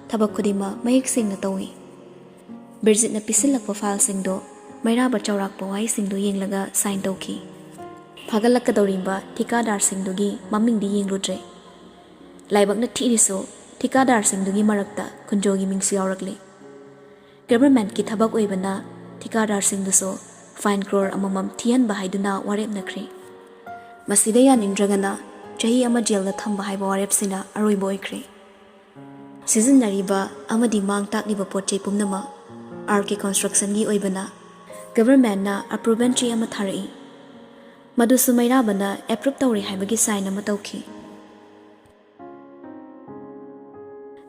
ꯊꯕꯛ ꯈꯨꯗꯤꯡꯃꯛ ꯃꯌꯦꯛ ꯁꯦꯡꯅ ꯇꯧꯏ꯫ ꯕꯤꯔꯖꯤꯠꯅ ꯄꯤꯁꯤꯜꯂꯛꯄ ꯐꯥꯏꯜꯁꯤꯡꯗꯣ ꯃꯩꯔꯥꯕ ꯆꯥꯎꯔꯥꯛꯄ ꯋꯥꯍꯩꯁꯤꯡꯗꯣ ꯌꯦꯡꯂꯒ ꯁꯥꯏꯟ ꯇꯧꯈꯤ꯫ ꯐꯥꯒꯠꯂꯛꯀꯗꯧꯔꯤꯕ ꯊꯤꯀꯥꯗꯥꯔꯁꯤꯡꯗꯨꯒꯤ ꯃꯃꯤꯡꯗꯤ ꯌꯦꯡꯂꯨꯗ꯭ꯔꯦ꯫ ꯂꯥꯏꯕꯛꯅ ꯊꯤꯔꯤꯁꯨ ꯊꯤꯀꯥꯗꯥꯔꯁꯤꯡꯗꯨꯒꯤ ꯃꯔꯛꯇ ꯀꯨꯟꯖꯣꯒꯤ ꯃꯤꯡꯁꯨ ꯌꯥꯎꯔꯛꯂꯤ꯫ ꯒꯕꯔꯃꯦꯟꯠꯀꯤ ꯊꯕꯛ ꯑꯣꯏꯕꯅ ꯊꯤꯀꯥꯗꯥꯔꯁꯤꯡꯗꯨꯁꯨ ꯐꯥꯏꯟ ꯀ꯭ꯔꯣꯔ ꯑꯃꯃꯝ ꯊꯤꯍꯟꯕ ꯍꯥꯏꯗꯨꯅ ꯋꯥꯔꯦꯞꯅꯈ꯭ꯔꯦ꯫ ꯃꯁꯤꯗ ꯌꯥꯅꯤꯡꯗ꯭ꯔꯒꯅ ꯆꯍꯤ ꯑꯃ ꯖꯦꯜꯗ ꯊꯝꯕ ꯍꯥꯏꯕ ꯋꯥꯔꯦꯞꯁꯤꯅ ꯑꯔꯣꯏꯕ ꯑꯣꯏꯈ꯭ꯔꯦ꯫ ꯁꯤꯖꯤꯟꯅꯔꯤꯕ ꯑꯃꯗꯤ ꯃꯥꯡ ꯇꯥꯛꯂꯤꯕ ꯄꯣꯠ ꯆꯩ ꯄꯨꯝꯅꯃꯛ ꯑꯥꯔ ꯀꯦ ꯀꯟꯁꯇ꯭ꯔꯛꯁꯟꯒꯤ ꯑꯣꯏꯕꯅ ꯒꯕꯔꯃꯦꯟꯠꯅ ꯑꯦꯄ꯭ꯔꯨꯚꯦꯜ ꯆꯦ ꯑꯃ ꯊꯥꯔꯛꯏ꯫ ꯃꯗꯨꯁꯨ ꯃꯩꯔꯥꯕꯅ ꯑꯦꯄ꯭ꯔꯨꯚ ꯇꯧꯔꯦ ꯍꯥꯏꯕꯒꯤ ꯁꯥꯏꯟ ꯑꯃ ꯇꯧꯈꯤ꯫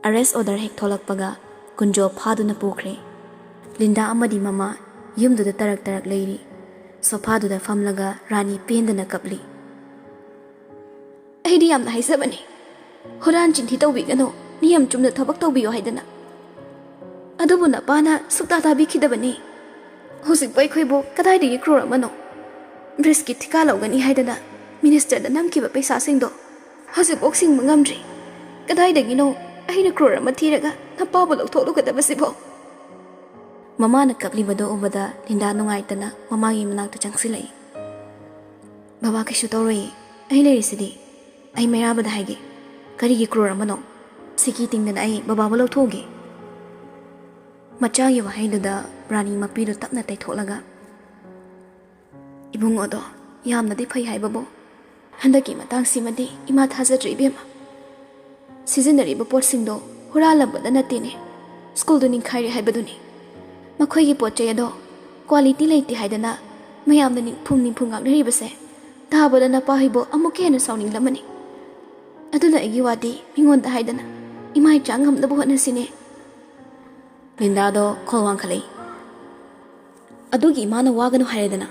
ꯑꯔꯦꯁ ꯑꯣꯔꯗꯔ ꯍꯦꯛ ꯊꯣꯛꯂꯛꯄꯒ ꯀꯨꯟꯖꯣ ꯐꯥꯗꯨꯅ ꯄꯨꯈ꯭ꯔꯦ꯫ ꯂꯤꯟꯗꯥ ꯑꯃꯗꯤ ꯃꯃꯥ ꯌꯨꯝꯗꯨꯗ ꯇꯔꯛ ꯇꯔꯛ ꯂꯩꯔꯤ꯫ ꯁꯣꯐꯥꯗꯨꯗ ꯐꯝꯂꯒ ꯔꯥꯅꯤ ꯄꯦꯟꯗꯅ ꯀꯞꯂꯤ꯫ "ꯑꯩꯗꯤ ꯌꯥꯝꯅ ꯍꯥꯏꯖꯕꯅꯤ, ꯍꯨꯔꯥꯟ ꯆꯤꯟꯊꯤ ꯇꯧꯕꯤꯒꯅꯨ, ꯅꯤꯌꯝ ꯆꯨꯝꯅ ꯊꯕꯛ ꯇꯧꯕꯤꯌꯨ ꯍꯥꯏꯗꯅ꯫ ꯑꯗꯨꯕꯨ ꯅꯄꯥꯅ ꯁꯨꯛꯇꯥ ꯇꯥꯕꯤꯈꯤꯗꯕꯅꯤ꯫ ꯍꯧꯖꯤꯛꯄꯨ ꯑꯩꯈꯣꯏꯕꯨ ꯀꯗꯥꯏꯗꯒꯤ ꯀ꯭ꯔꯣꯔ ꯑꯃꯅꯣ? ꯕ꯭ꯔꯤꯖꯀꯤ ꯊꯤꯀꯥ ꯂꯧꯒꯅꯤ ꯍꯥꯏꯗꯅ ꯃꯤꯅꯤꯁꯇꯔꯗ ꯅꯝꯈꯤꯕ ꯄꯩꯁꯥꯁꯤꯡꯗꯣ ꯍꯧꯖꯤꯛꯐꯥꯎ ꯁꯤꯡꯕ ꯉꯝꯗ꯭ꯔꯤ꯫ ꯀꯗꯥꯏꯗꯒꯤꯅꯣ ꯑꯩꯅ ꯀ꯭ꯔꯣꯔ ꯑꯃ ꯊꯤꯔꯒ ꯅꯄꯥꯕꯨ ꯂꯧꯊꯣꯛꯂꯨꯒꯗꯕꯁꯤꯕꯣ?" ꯃꯃꯥꯅ ꯀꯞꯂꯤꯕꯗꯨ ꯎꯕꯗ ꯂꯤꯟꯗꯥ ꯅꯨꯡꯉꯥꯏꯇꯅ ꯃꯃꯥꯒꯤ ꯃꯅꯥꯛꯇ ꯆꯪꯁꯤꯜꯂꯛꯏ꯫ "ꯕꯕꯥ, ꯀꯩꯁꯨ ꯇꯧꯔꯣꯏꯌꯦ, ꯑꯩ ꯂꯩꯔꯤꯁꯤꯗꯤ꯫ ꯑꯩ ꯃꯩꯔꯥꯕꯗ ꯍꯥꯏꯒꯦ꯫ ꯀꯔꯤꯒꯤ ꯀ꯭ꯔꯣꯔ ꯑꯃꯅꯣ? ꯁꯤꯀꯤ ꯇꯤꯡꯗꯅ ꯑꯩ ꯕꯕꯥꯕꯨ ꯂꯧꯊꯣꯛꯎꯒꯦ꯫" ꯃꯆꯥꯒꯤ ꯋꯥꯍꯩꯗꯨꯗ ꯔꯥꯅꯤ ꯃꯄꯤꯗꯨ ꯇꯞꯅ ꯇꯩꯊꯣꯛꯂꯒ, "ꯏꯕꯨꯡꯉꯣꯗꯣ ꯌꯥꯝꯅꯗꯤ ꯐꯩ ꯍꯥꯏꯕꯕꯨ, ꯍꯟꯗꯛꯀꯤ ꯃꯇꯥꯡꯁꯤꯃꯗꯤ ꯏꯃꯥ ꯊꯥꯖꯗ꯭ꯔꯦ ꯏꯕꯦꯝꯃ꯫ ꯁꯤꯖꯤꯟꯅꯔꯤꯕ ꯄꯣꯠꯁꯤꯡꯗꯣ ꯍꯨꯔꯥꯜꯂꯝꯕꯗ ꯅꯠꯇꯦꯅꯦ, ꯁ꯭ꯀꯨꯜꯗꯨ ꯅꯤꯡꯈꯥꯏꯔꯦ ꯍꯥꯏꯕꯗꯨꯅꯤ꯫ ꯃꯈꯣꯏꯒꯤ ꯄꯣꯠ ꯆꯩ ꯑꯗꯣ ꯀ꯭ꯋꯥꯂꯤꯇꯤ ꯂꯩꯇꯦ ꯍꯥꯏꯗꯅ ꯃꯌꯥꯝꯅ ꯅꯤꯡꯐꯨꯡ ꯅꯤꯡꯐꯨꯡ ꯉꯥꯡꯅꯔꯤꯕꯁꯦ ꯇꯥꯕꯗ ꯅꯄꯥ ꯍꯣꯏꯕꯨ ꯑꯃꯨꯛꯀ ꯍꯦꯟꯅ ꯁꯥꯎꯅꯤꯡꯂꯝꯃꯅꯤ꯫ ꯑꯗꯨꯅ ꯑꯩꯒꯤ ꯋꯥꯗꯤ ꯃꯤꯉꯣꯟꯗ ꯍꯥꯏꯗꯅ ꯏꯃꯥ ꯏꯆꯥ ꯉꯝꯅꯕ ꯍꯣꯠꯅꯁꯤꯅꯦ꯫" ꯂꯤꯟꯗꯥꯗꯣ ꯈꯣꯜ ꯋꯥꯡꯈꯠꯂꯛꯏ꯫ "ꯑꯗꯨꯒꯤ ꯏꯃꯥꯅ ꯋꯥꯒꯅꯨ ꯍꯥꯏꯔꯦꯗꯅ꯫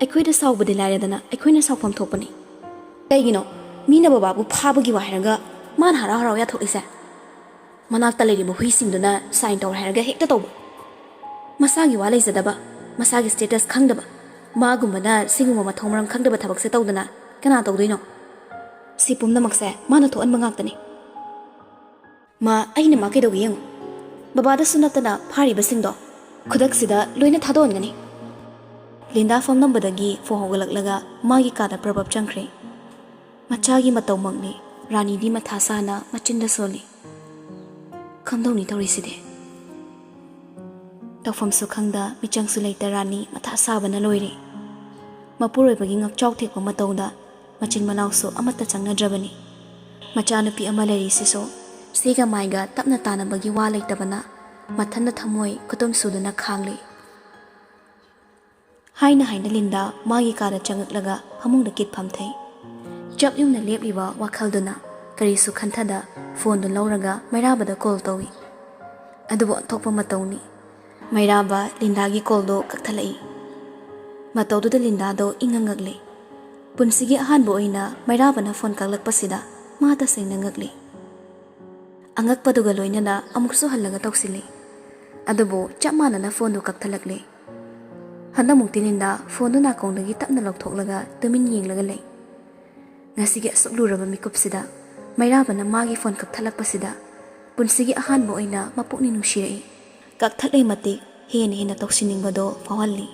ꯑꯩꯈꯣꯏꯗ ꯁꯥꯎꯕꯗꯤ ꯂꯥꯏꯔꯗꯅ ꯑꯩꯈꯣꯏꯅ ꯁꯥꯎꯐꯝ ꯊꯣꯛꯄꯅꯤ꯫ ꯀꯩꯒꯤꯅꯣ? ꯃꯤꯅ ꯕꯕꯥꯕꯨ ꯐꯥꯕꯒꯤ ꯋꯥ ꯍꯥꯏꯔꯒ ꯃꯥꯅ ꯍꯔꯥꯎ ꯍꯔꯥꯎ ꯌꯥꯊꯣꯛꯏꯁꯦ꯫ ꯃꯅꯥꯛꯇ ꯂꯩꯔꯤꯕ ꯍꯨꯏꯁꯤꯡꯗꯨꯅ ꯁꯥꯏꯟ ꯇꯧꯔꯦ ꯍꯥꯏꯔꯒ ꯍꯦꯛꯇ ꯇꯧꯕ꯫ ꯃꯁꯥꯒꯤ ꯋꯥ ꯂꯩꯖꯗꯕ, ꯃꯁꯥꯒꯤ ꯁ꯭ꯇꯦꯇꯁ ꯈꯪꯗꯕ, ꯃꯥꯒꯨꯝꯕꯅ ꯁꯤꯒꯨꯝꯕ ꯃꯊꯣꯡ ꯃꯔꯝ ꯈꯪꯗꯕ ꯊꯕꯛꯁꯦ ꯇꯧꯗꯅ ꯀꯅꯥ ꯇꯧꯗꯣꯏꯅꯣ? ꯁꯤ ꯄꯨꯝꯅꯃꯛꯁꯦ ꯃꯥꯅ ꯊꯣꯛꯍꯟꯕ ꯉꯥꯛꯇꯅꯤ꯫ ꯃꯥ, ꯑꯩꯅ ꯃꯥ ꯀꯩꯗꯧꯒꯦ ꯌꯦꯡꯉꯨ꯫ ꯕꯕꯥꯗꯁꯨ ꯅꯠꯇꯅ ꯐꯥꯔꯤꯕꯁꯤꯡꯗꯣ ꯈꯨꯗꯛꯁꯤꯗ ꯂꯣꯏꯅ ꯊꯥꯗꯣꯛꯍꯟꯒꯅꯤ꯫ ꯂꯤꯟꯗꯥ ꯐꯝꯂꯝꯕꯗꯒꯤ ꯐꯣ ꯍꯧꯒꯠꯂꯛꯂꯒ ꯃꯥꯒꯤ ꯀꯥꯗ ꯄ꯭ꯔꯞ ꯄ꯭ꯔꯞ ꯆꯪꯈ꯭ꯔꯦ꯫ ꯃꯆꯥꯒꯤ ꯃꯇꯧꯃꯛꯅꯤ꯫ ꯔꯥꯅꯤꯗꯤ ꯃꯊꯥ ꯁꯥꯅ ꯃꯆꯤꯟꯗ ꯁꯣꯜꯂꯤ꯫ ꯀꯝꯗꯧꯅꯤ ꯇꯧꯔꯤꯁꯤꯗꯤ? ꯇꯧꯐꯝꯁꯨ ꯈꯪꯗ, ꯃꯤꯆꯪꯁꯨ ꯂꯩꯇ ꯔꯥꯅꯤ ꯃꯊꯥ ꯁꯥꯕꯅ ꯂꯣꯏꯔꯦ꯫ ꯃꯄꯨꯔꯣꯏꯕꯒꯤ ꯉꯛꯆꯥꯎ ꯊꯦꯛꯄ ꯃꯇꯧꯗ ꯃꯆꯤꯟ ꯃꯅꯥꯎꯁꯨ ꯑꯃꯠꯇ ꯆꯪꯅꯗ꯭ꯔꯕꯅꯤ꯫ ꯃꯆꯥꯅꯨꯄꯤ ꯑꯃ ꯂꯩꯔꯤꯁꯤꯁꯨ ꯁꯤꯒ ꯃꯥꯏꯒ ꯇꯞꯅ ꯇꯥꯅꯕꯒꯤ ꯋꯥ ꯂꯩꯇꯕꯅ ꯃꯊꯟꯗ ꯊꯃꯣꯏ ꯈꯨꯇꯨꯝ ꯁꯨꯗꯨꯅ ꯈꯥꯡꯂꯤ꯫ ꯍꯥꯏꯅ ꯍꯥꯏꯅ ꯂꯤꯟꯗꯥ ꯃꯥꯒꯤ ꯀꯥꯗ ꯆꯪꯉꯛꯂꯒ ꯐꯃꯨꯡꯗ ꯀꯤꯠ ꯐꯝꯊꯩ꯫ ꯆꯞ ꯌꯨꯡꯅ ꯂꯦꯞꯂꯤꯕ ꯋꯥꯈꯜꯗꯨꯅ ꯀꯔꯤꯁꯨ ꯈꯟꯊꯗ ꯐꯣꯟꯗꯨ ꯂꯧꯔꯒ ꯃꯩꯔꯥꯕꯗ ꯀꯣꯜ ꯇꯧꯏ꯫ ꯑꯗꯨꯕꯨ ꯑꯣꯟꯊꯣꯛꯄ ꯃꯇꯧꯅꯤ꯫ ꯃꯩꯔꯥꯕ ꯂꯤꯟꯗꯥꯒꯤ ꯀꯣꯜꯗꯨ ꯀꯛꯊꯠꯂꯛꯏ꯫ ꯃꯇꯧꯗꯨꯗ ꯂꯤꯟꯗꯥꯗꯣ ꯏꯉꯛ ꯉꯛꯂꯦ꯫ ꯄꯨꯟꯁꯤꯒꯤ ꯑꯍꯥꯟꯕ ꯑꯣꯏꯅ ꯃꯩꯔꯥꯕꯅ ꯐꯣꯟ ꯀꯛꯂꯛꯄꯁꯤꯗ ꯃꯥ ꯇꯁꯦꯡꯅ ꯉꯛꯂꯦ꯫ ꯑꯉꯛꯄꯗꯨꯒ ꯂꯣꯏꯅꯅ ꯑꯃꯨꯛꯁꯨ ꯍꯜꯂꯒ ꯇꯧꯁꯤꯜꯂꯤ꯫ ꯑꯗꯨꯕꯨ ꯆꯞ ꯃꯥꯟꯅꯅ ꯐꯣꯟꯗꯨ ꯀꯛꯊꯠꯂꯛꯂꯦ꯫ ꯍꯟꯗꯛꯃꯨꯛꯇꯤ ꯂꯤꯟꯗꯥ ꯐꯣꯟꯗꯨ ꯅꯥꯀꯣꯡꯗꯒꯤ ꯇꯞꯅ ꯂꯧꯊꯣꯛꯂꯒ ꯇꯨꯃꯤꯟ ꯌꯦꯡꯂꯒ ꯂꯩ꯫ ꯉꯁꯤꯒꯤ ꯑꯁꯨꯛ ꯂꯨꯔꯕ ꯃꯤꯀꯨꯞꯁꯤꯗ ꯃꯩꯔꯥꯕꯅ ꯃꯥꯒꯤ ꯐꯣꯟ ꯀꯛꯊꯠꯂꯛꯄꯁꯤꯗ ꯄꯨꯟꯁꯤꯒꯤ ꯑꯍꯥꯟꯕ ꯑꯣꯏꯅ ꯃꯄꯨꯛꯅꯤꯡ ꯅꯨꯡꯁꯤꯔꯛꯏ꯫ ꯀꯛꯊꯠꯂꯤ ꯃꯇꯤꯛ ꯍꯦꯟꯅ ꯍꯦꯟꯅ ꯇꯧꯁꯤꯟꯅꯤꯡꯕꯗꯣ ꯐꯥꯎꯍꯜꯂꯤ꯫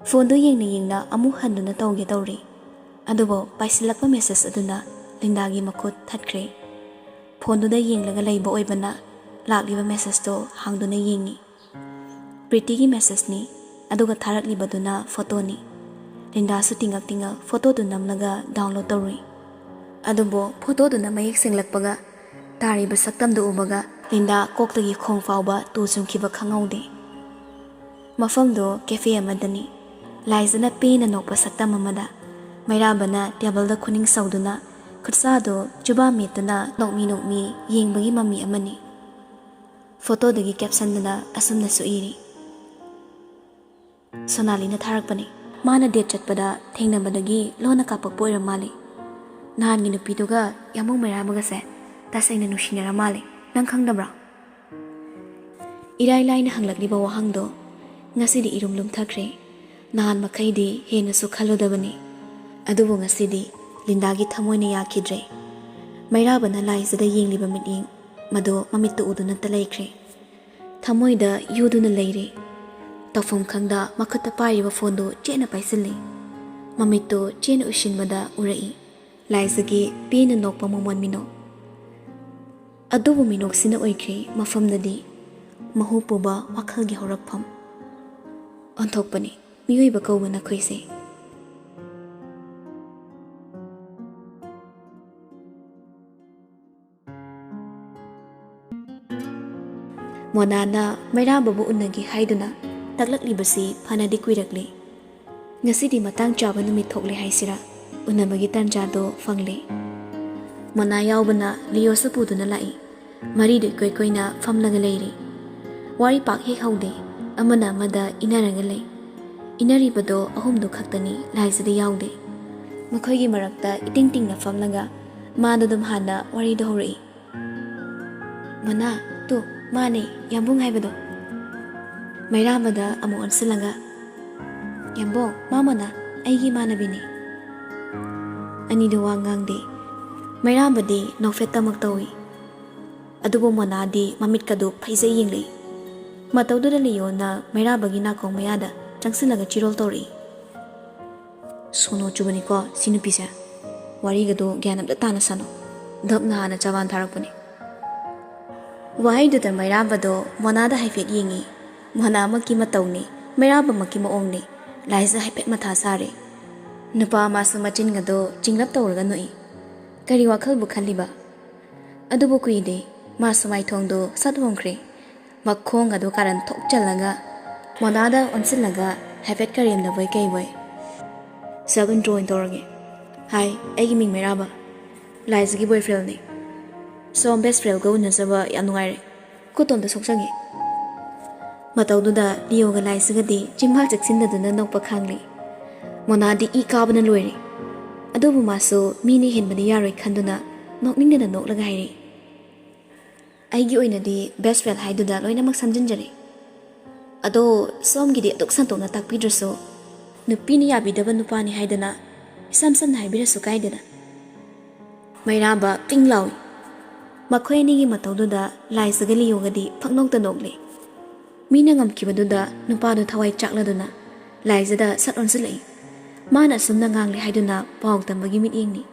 ꯐꯣꯟꯗꯨ ꯌꯦꯡꯅ ꯌꯦꯡꯅ ꯑꯃꯨꯛ ꯍꯟꯗꯨꯅ ꯇꯧꯒꯦ ꯇꯧꯔꯤ꯫ ꯑꯗꯨꯕꯨ ꯄꯥꯏꯁꯤꯜꯂꯛꯄ ꯃꯦꯁꯦꯖ ꯑꯗꯨꯅ ꯂꯤꯟꯗꯥꯒꯤ ꯃꯈꯨꯠ ꯊꯠꯈ꯭ꯔꯦ꯫ ꯐꯣꯟꯗꯨꯗ ꯌꯦꯡꯂꯒ ꯂꯩꯕ ꯑꯣꯏꯕꯅ ꯂꯥꯛꯂꯤꯕ ꯃꯦꯁꯦꯖꯇꯣ ꯍꯥꯡꯗꯨꯅ ꯌꯦꯡꯉꯤ꯫ ꯄ꯭ꯔꯤꯇꯤꯒꯤ ꯃꯦꯁꯦꯖꯅꯤ, ꯑꯗꯨꯒ ꯊꯥꯔꯛꯂꯤꯕꯗꯨꯅ ꯐꯣꯇꯣꯅꯤ꯫ ꯂꯤꯟꯗꯥꯁꯨ ꯇꯤꯡꯉꯛ ꯇꯤꯡꯉꯛ ꯐꯣꯇꯣꯗꯨ ꯅꯝꯂꯒ ꯗꯥꯎꯟꯂꯣꯗ ꯇꯧꯔꯨꯏ꯫ ꯑꯗꯨꯕꯨ ꯐꯣꯇꯣꯗꯨꯅ ꯃꯌꯦꯛ ꯁꯦꯡꯂꯛꯄꯒ ꯇꯥꯔꯤꯕ ꯁꯛꯇꯝꯗꯨ ꯎꯕꯒ ꯂꯤꯟꯗꯥ ꯀꯣꯛꯇꯒꯤ ꯈꯣꯡ ꯐꯥꯎꯕ ꯇꯨ ꯆꯨꯡꯈꯤꯕ ꯈꯪꯍꯧꯗꯦ꯫ ꯃꯐꯝꯗꯨ ꯀꯦꯐꯦ ꯑꯃꯗꯅꯤ꯫ ꯂꯥꯏꯖꯅ ꯄꯦꯟꯅ ꯅꯣꯛꯄ ꯁꯛꯇꯝ ꯑꯃꯗ ꯃꯩꯔꯥꯕꯅ ꯇꯦꯕꯜꯗ ꯈꯨꯅꯤꯡ ꯁꯧꯗꯨꯅ ꯈꯨꯠꯁꯥꯗꯨ ꯆꯨꯕꯥ ꯃꯦꯠꯇꯨꯅ ꯅꯣꯛꯃꯤ ꯅꯣꯛꯃꯤ ꯌꯦꯡꯕꯒꯤ ꯃꯃꯤ ꯑꯃꯅꯤ꯫ ꯐꯣꯇꯣꯗꯨꯒꯤ ꯀꯦꯞꯁꯟꯗꯨꯅ ꯑꯁꯨꯝꯅꯁꯨ ꯏꯔꯤ, "ꯁꯣꯅꯥꯂꯤꯅ ꯊꯥꯔꯛꯄꯅꯤ꯫ ꯃꯥꯅ ꯗꯦꯠ ꯆꯠꯄꯗ ꯊꯦꯡꯅꯕꯗꯒꯤ ꯂꯣꯟꯅ ꯀꯥꯞꯄꯛꯄ ꯑꯣꯏꯔ ꯃꯥꯜꯂꯤ꯫ ꯅꯍꯥꯟꯒꯤ ꯅꯨꯄꯤꯗꯨꯒ ꯌꯥꯃꯨꯡ ꯃꯩꯔꯥꯕꯒꯁꯦ ꯇꯁꯦꯡꯅ ꯅꯨꯡꯁꯤꯅꯔ ꯃꯥꯜꯂꯦ꯫ ꯅꯪ ꯈꯪꯗꯕ꯭ꯔꯥ?" ꯏꯔꯥꯏ ꯂꯥꯏꯅ ꯍꯪꯂꯛꯂꯤꯕ ꯋꯥꯍꯪꯗꯣ ꯉꯁꯤꯗꯤ ꯏꯔꯨꯝ ꯂꯨꯝꯊꯈ꯭ꯔꯦ꯫ ꯅꯍꯥꯟ ꯃꯈꯩꯗꯤ ꯍꯦꯟꯅꯁꯨ ꯈꯜꯂꯨꯗꯕꯅꯤ, ꯑꯗꯨꯕꯨ ꯉꯁꯤꯗꯤ ꯂꯤꯟꯗꯥꯒꯤ ꯊꯃꯣꯏꯅ ꯌꯥꯈꯤꯗ꯭ꯔꯦ꯫ ꯃꯩꯔꯥꯕꯅ ꯂꯥꯏꯖꯗ ꯌꯦꯡꯂꯤꯕ ꯃꯤꯠꯌꯦꯡ ꯃꯗꯨ ꯃꯃꯤꯠꯇ ꯎꯗꯨꯅꯇ ꯂꯩꯈ꯭ꯔꯦ꯫ ꯊꯃꯣꯏꯗ ꯌꯨꯗꯨꯅ ꯂꯩꯔꯦ꯫ ꯇꯧꯐꯝ ꯈꯪꯗ ꯃꯈꯨꯠꯇ ꯄꯥꯏꯔꯤꯕ ꯐꯣꯟꯗꯨ ꯆꯦꯠꯅ ꯄꯥꯏꯁꯤꯜꯂꯤ꯫ ꯃꯃꯤꯠꯇꯨ ꯆꯦꯠꯅ ꯎꯏꯁꯤꯟꯕꯗ ꯎꯔꯛꯏ ꯂꯥꯏꯖꯒꯤ ꯄꯦꯟꯅ ꯅꯣꯛꯄ ꯃꯃꯣꯟ ꯃꯤꯅꯣꯛ꯫ ꯑꯗꯨꯕꯨ ꯃꯤꯅꯣꯛꯁꯤꯅ ꯑꯣꯏꯈ꯭ꯔꯦ ꯃꯐꯝꯗꯗꯤ ꯃꯍꯨ ꯄꯨꯕ ꯋꯥꯈꯜꯒꯤ ꯍꯧꯔꯛꯐꯝ꯫ ꯑꯣꯟꯊꯣꯛꯄꯅꯤ ꯃꯤꯑꯣꯏꯕ ꯀꯧꯕ ꯅꯈꯣꯏꯁꯦ꯫ ꯃꯣꯅꯥꯅ ꯃꯩꯔꯥꯕꯕꯨ ꯎꯅꯒꯦ ꯍꯥꯏꯗꯨꯅ ꯇꯛꯂꯛꯂꯤꯕꯁꯤ ꯐꯅꯗꯤ ꯀꯨꯏꯔꯛꯂꯦ꯫ ꯉꯁꯤꯗꯤ ꯃꯇꯥꯡ ꯆꯥꯕ ꯅꯨꯃꯤꯠ ꯊꯣꯛꯂꯦ ꯍꯥꯏꯁꯤꯔꯥ, ꯎꯅꯕꯒꯤ ꯇꯥꯟꯖꯥꯗꯣ ꯐꯪꯂꯦ꯫ ꯃꯣꯅꯥ ꯌꯥꯎꯕꯅ ꯂꯤꯌꯣꯁꯨ ꯄꯨꯗꯨꯅ ꯂꯥꯛꯏ꯫ ꯃꯔꯤꯗꯨ ꯏꯀꯣꯏ ꯀꯣꯏꯅ ꯐꯝꯂꯒ ꯂꯩꯔꯤ꯫ ꯋꯥꯔꯤ ꯄꯥꯛ ꯍꯦꯛ ꯍꯧꯗꯦ, ꯑꯃꯅ ꯑꯃꯗ ꯏꯟꯅꯔꯒ ꯂꯩ꯫ ꯏꯟꯅꯔꯤꯕꯗꯣ ꯑꯍꯨꯝꯗꯨ ꯈꯛꯇꯅꯤ, ꯂꯥꯏꯖꯗꯤ ꯌꯥꯎꯗꯦ꯫ ꯃꯈꯣꯏꯒꯤ ꯃꯔꯛꯇ ꯏꯇꯤꯡ ꯇꯤꯡꯅ ꯐꯝꯂꯒ ꯃꯥꯗꯣ ꯑꯗꯨꯝ ꯍꯥꯟꯅ ꯋꯥꯔꯤꯗꯣ ꯍꯧꯔꯛꯏ꯫ "ꯃꯣꯅꯥ, ꯇꯨ, ꯃꯥꯅꯦ, ꯌꯥꯝꯕꯨꯡ ꯍꯥꯏꯕꯗꯣ꯫" ꯃꯩꯔꯥꯕꯗ ꯑꯃꯨꯛ ꯑꯣꯟꯁꯤꯜꯂꯒ, "ꯌꯥꯝꯕꯨꯡ, ꯃꯥ ꯃꯣꯅꯥ, ꯑꯩꯒꯤ ꯏꯃꯥꯟꯅꯕꯤꯅꯦ꯫" ꯑꯅꯤꯗꯨ ꯋꯥ ꯉꯥꯡꯗꯦ꯫ ꯃꯩꯔꯥꯕꯗꯤ ꯅꯣꯛꯐꯦꯠꯇꯃꯛ ꯇꯧꯏ꯫ ꯑꯗꯨꯕꯨ ꯃꯣꯅꯥꯗꯤ ꯃꯃꯤꯠꯀꯗꯨ ꯐꯩꯖꯩ ꯌꯦꯡꯂꯛꯏ꯫ ꯃꯇꯧꯗꯨꯗ ꯂꯤꯌꯣꯅ ꯃꯩꯔꯥꯕꯒꯤ ꯅꯥꯀꯣꯡ ꯃꯌꯥꯗ ꯆꯪꯁꯤꯜꯂꯒ ꯆꯤꯔꯣꯜ ꯇꯧꯔꯛꯏ꯫ "ꯁꯣꯅꯣ ꯆꯨꯕꯅꯤꯀꯣ ꯁꯤ ꯅꯨꯄꯤꯁꯦ꯫ ꯋꯥꯔꯤꯒꯗꯣ ꯒ꯭ꯌꯥꯟ ꯑꯝꯇ ꯇꯥꯅ ꯁꯥꯅꯣ꯫ ꯙꯞꯅ ꯍꯥꯟꯅ ꯆꯕꯥꯟ ꯊꯥꯔꯛꯄꯅꯦ꯫" ꯋꯥꯍꯩꯗꯨꯗ ꯃꯩꯔꯥꯕꯗꯣ ꯃꯣꯅꯥꯗ ꯍꯥꯏꯐꯦꯠ ꯌꯦꯡꯉꯤ꯫ ꯃꯣꯅꯥꯃꯛꯀꯤ ꯃꯇꯧꯅꯤ, ꯃꯩꯔꯥꯕꯃꯛꯀꯤ ꯃꯑꯣꯡꯅꯤ꯫ ꯂꯥꯏꯖ ꯍꯥꯏꯐꯦꯠ ꯃꯊꯥ ꯁꯥꯔꯦ꯫ ꯅꯨꯄꯥ ꯑꯃꯁꯨ ꯃꯆꯤꯟꯒꯗꯣ ꯆꯤꯡꯂꯞ ꯇꯧꯔꯒ ꯅꯣꯛꯏ꯫ ꯀꯔꯤ ꯋꯥꯈꯜꯕꯨ ꯈꯜꯂꯤꯕ? ꯑꯗꯨꯕꯨ ꯀꯨꯏꯗꯦ, ꯃꯥꯁꯨ ꯃꯥꯏꯊꯣꯡꯗꯣ ꯁꯠ ꯍꯣꯡꯈ꯭ꯔꯦ꯫ ꯃꯈꯣꯡ ꯑꯗꯨ ꯀꯥꯔꯟ ꯊꯣꯛ ꯆꯜꯂꯒ ꯃꯣꯅꯥꯗ ꯑꯣꯟꯁꯤꯜꯂꯒ ꯍꯥꯏꯐꯦꯠ ꯀꯔꯦꯝꯅꯕꯣꯏ ꯀꯩꯕꯣꯏ꯫ "Self intro ꯑꯣꯏꯅ ꯇꯧꯔꯒꯦ꯫ ꯍꯥꯏ, ꯑꯩꯒꯤ ꯃꯤꯡ ꯃꯩꯔꯥꯕ, ꯂꯥꯏꯖꯒꯤ boyfriendꯅꯤ꯫ ꯁꯣꯝ best friendꯒ ꯎꯅꯖꯕ ꯌꯥꯝ ꯅꯨꯡꯉꯥꯏꯔꯦ꯫ ꯈꯨꯠꯇꯣꯝꯇ ꯁꯣꯛꯆꯒꯦ꯫" ꯃꯇꯧꯗꯨꯗ ꯂꯤꯌꯣꯒ ꯂꯥꯏꯖꯒꯗꯤ ꯆꯤꯝꯕꯥꯜ ꯆꯦꯛꯁꯤꯟꯅꯗꯨꯅ ꯅꯣꯛꯄ ꯈꯥꯡꯂꯤ꯫ ꯃꯣꯅꯥꯗꯤ ꯏ ꯀꯥꯕꯅ ꯂꯣꯏꯔꯦ꯫ ꯑꯗꯨꯕꯨ ꯃꯥꯁꯨ ꯃꯤꯅ ꯍꯦꯟꯕꯗꯤ ꯌꯥꯔꯣꯏ ꯈꯟꯗꯨꯅ ꯅꯣꯛꯅꯤꯡꯗꯅ ꯅꯣꯛꯂꯒ ꯍꯥꯏꯔꯛꯏ꯫ "ꯑꯩꯒꯤ ꯑꯣꯏꯅꯗꯤ best friend ꯍꯥꯏꯗꯨꯗ ꯂꯣꯏꯅꯃꯛ ꯁꯝꯖꯤꯟꯖꯔꯦ꯫ ꯑꯗꯣ ꯁꯣꯝꯒꯤꯗꯤ ꯑꯗꯨꯛ ꯁꯟꯇꯣꯛꯅ ꯇꯥꯛꯄꯤꯗ꯭ꯔꯁꯨ ꯅꯨꯄꯤꯅ ꯌꯥꯕꯤꯗꯕ ꯅꯨꯄꯥꯅꯤ ꯍꯥꯏꯗꯅ ꯏꯁꯝ ꯁꯝꯅ ꯍꯥꯏꯕꯤꯔꯁꯨ ꯀꯥꯏꯗꯅ꯫ ꯃꯩꯔꯥꯕ ꯄꯤꯡ ꯂꯥꯎꯏ꯫ ꯃꯈꯣꯏ ꯑꯅꯤꯒꯤ ꯃꯇꯧꯗꯨꯗ ꯂꯥꯏꯖꯒ ꯂꯤꯌꯣꯒꯗꯤ ꯐꯛꯅꯣꯛꯇ ꯅꯣꯛꯂꯦ꯫ ꯃꯤꯅ ꯉꯝꯈꯤꯕꯗꯨꯗ ꯅꯨꯄꯥꯗꯨ ꯊꯋꯥꯏ ꯆꯥꯛꯂꯗꯨꯅ ꯂꯥꯏꯖꯗ ꯁꯠ ꯑꯣꯟꯁꯤꯜꯂꯛꯏ꯫ ꯃꯥꯅ ꯑꯁꯨꯝꯅ ꯉꯥꯡꯂꯦ ꯍꯥꯏꯗꯨꯅ ꯄꯥꯎ ꯇꯝꯕꯒꯤ ꯃꯤꯠꯌꯦꯡꯅꯤ꯫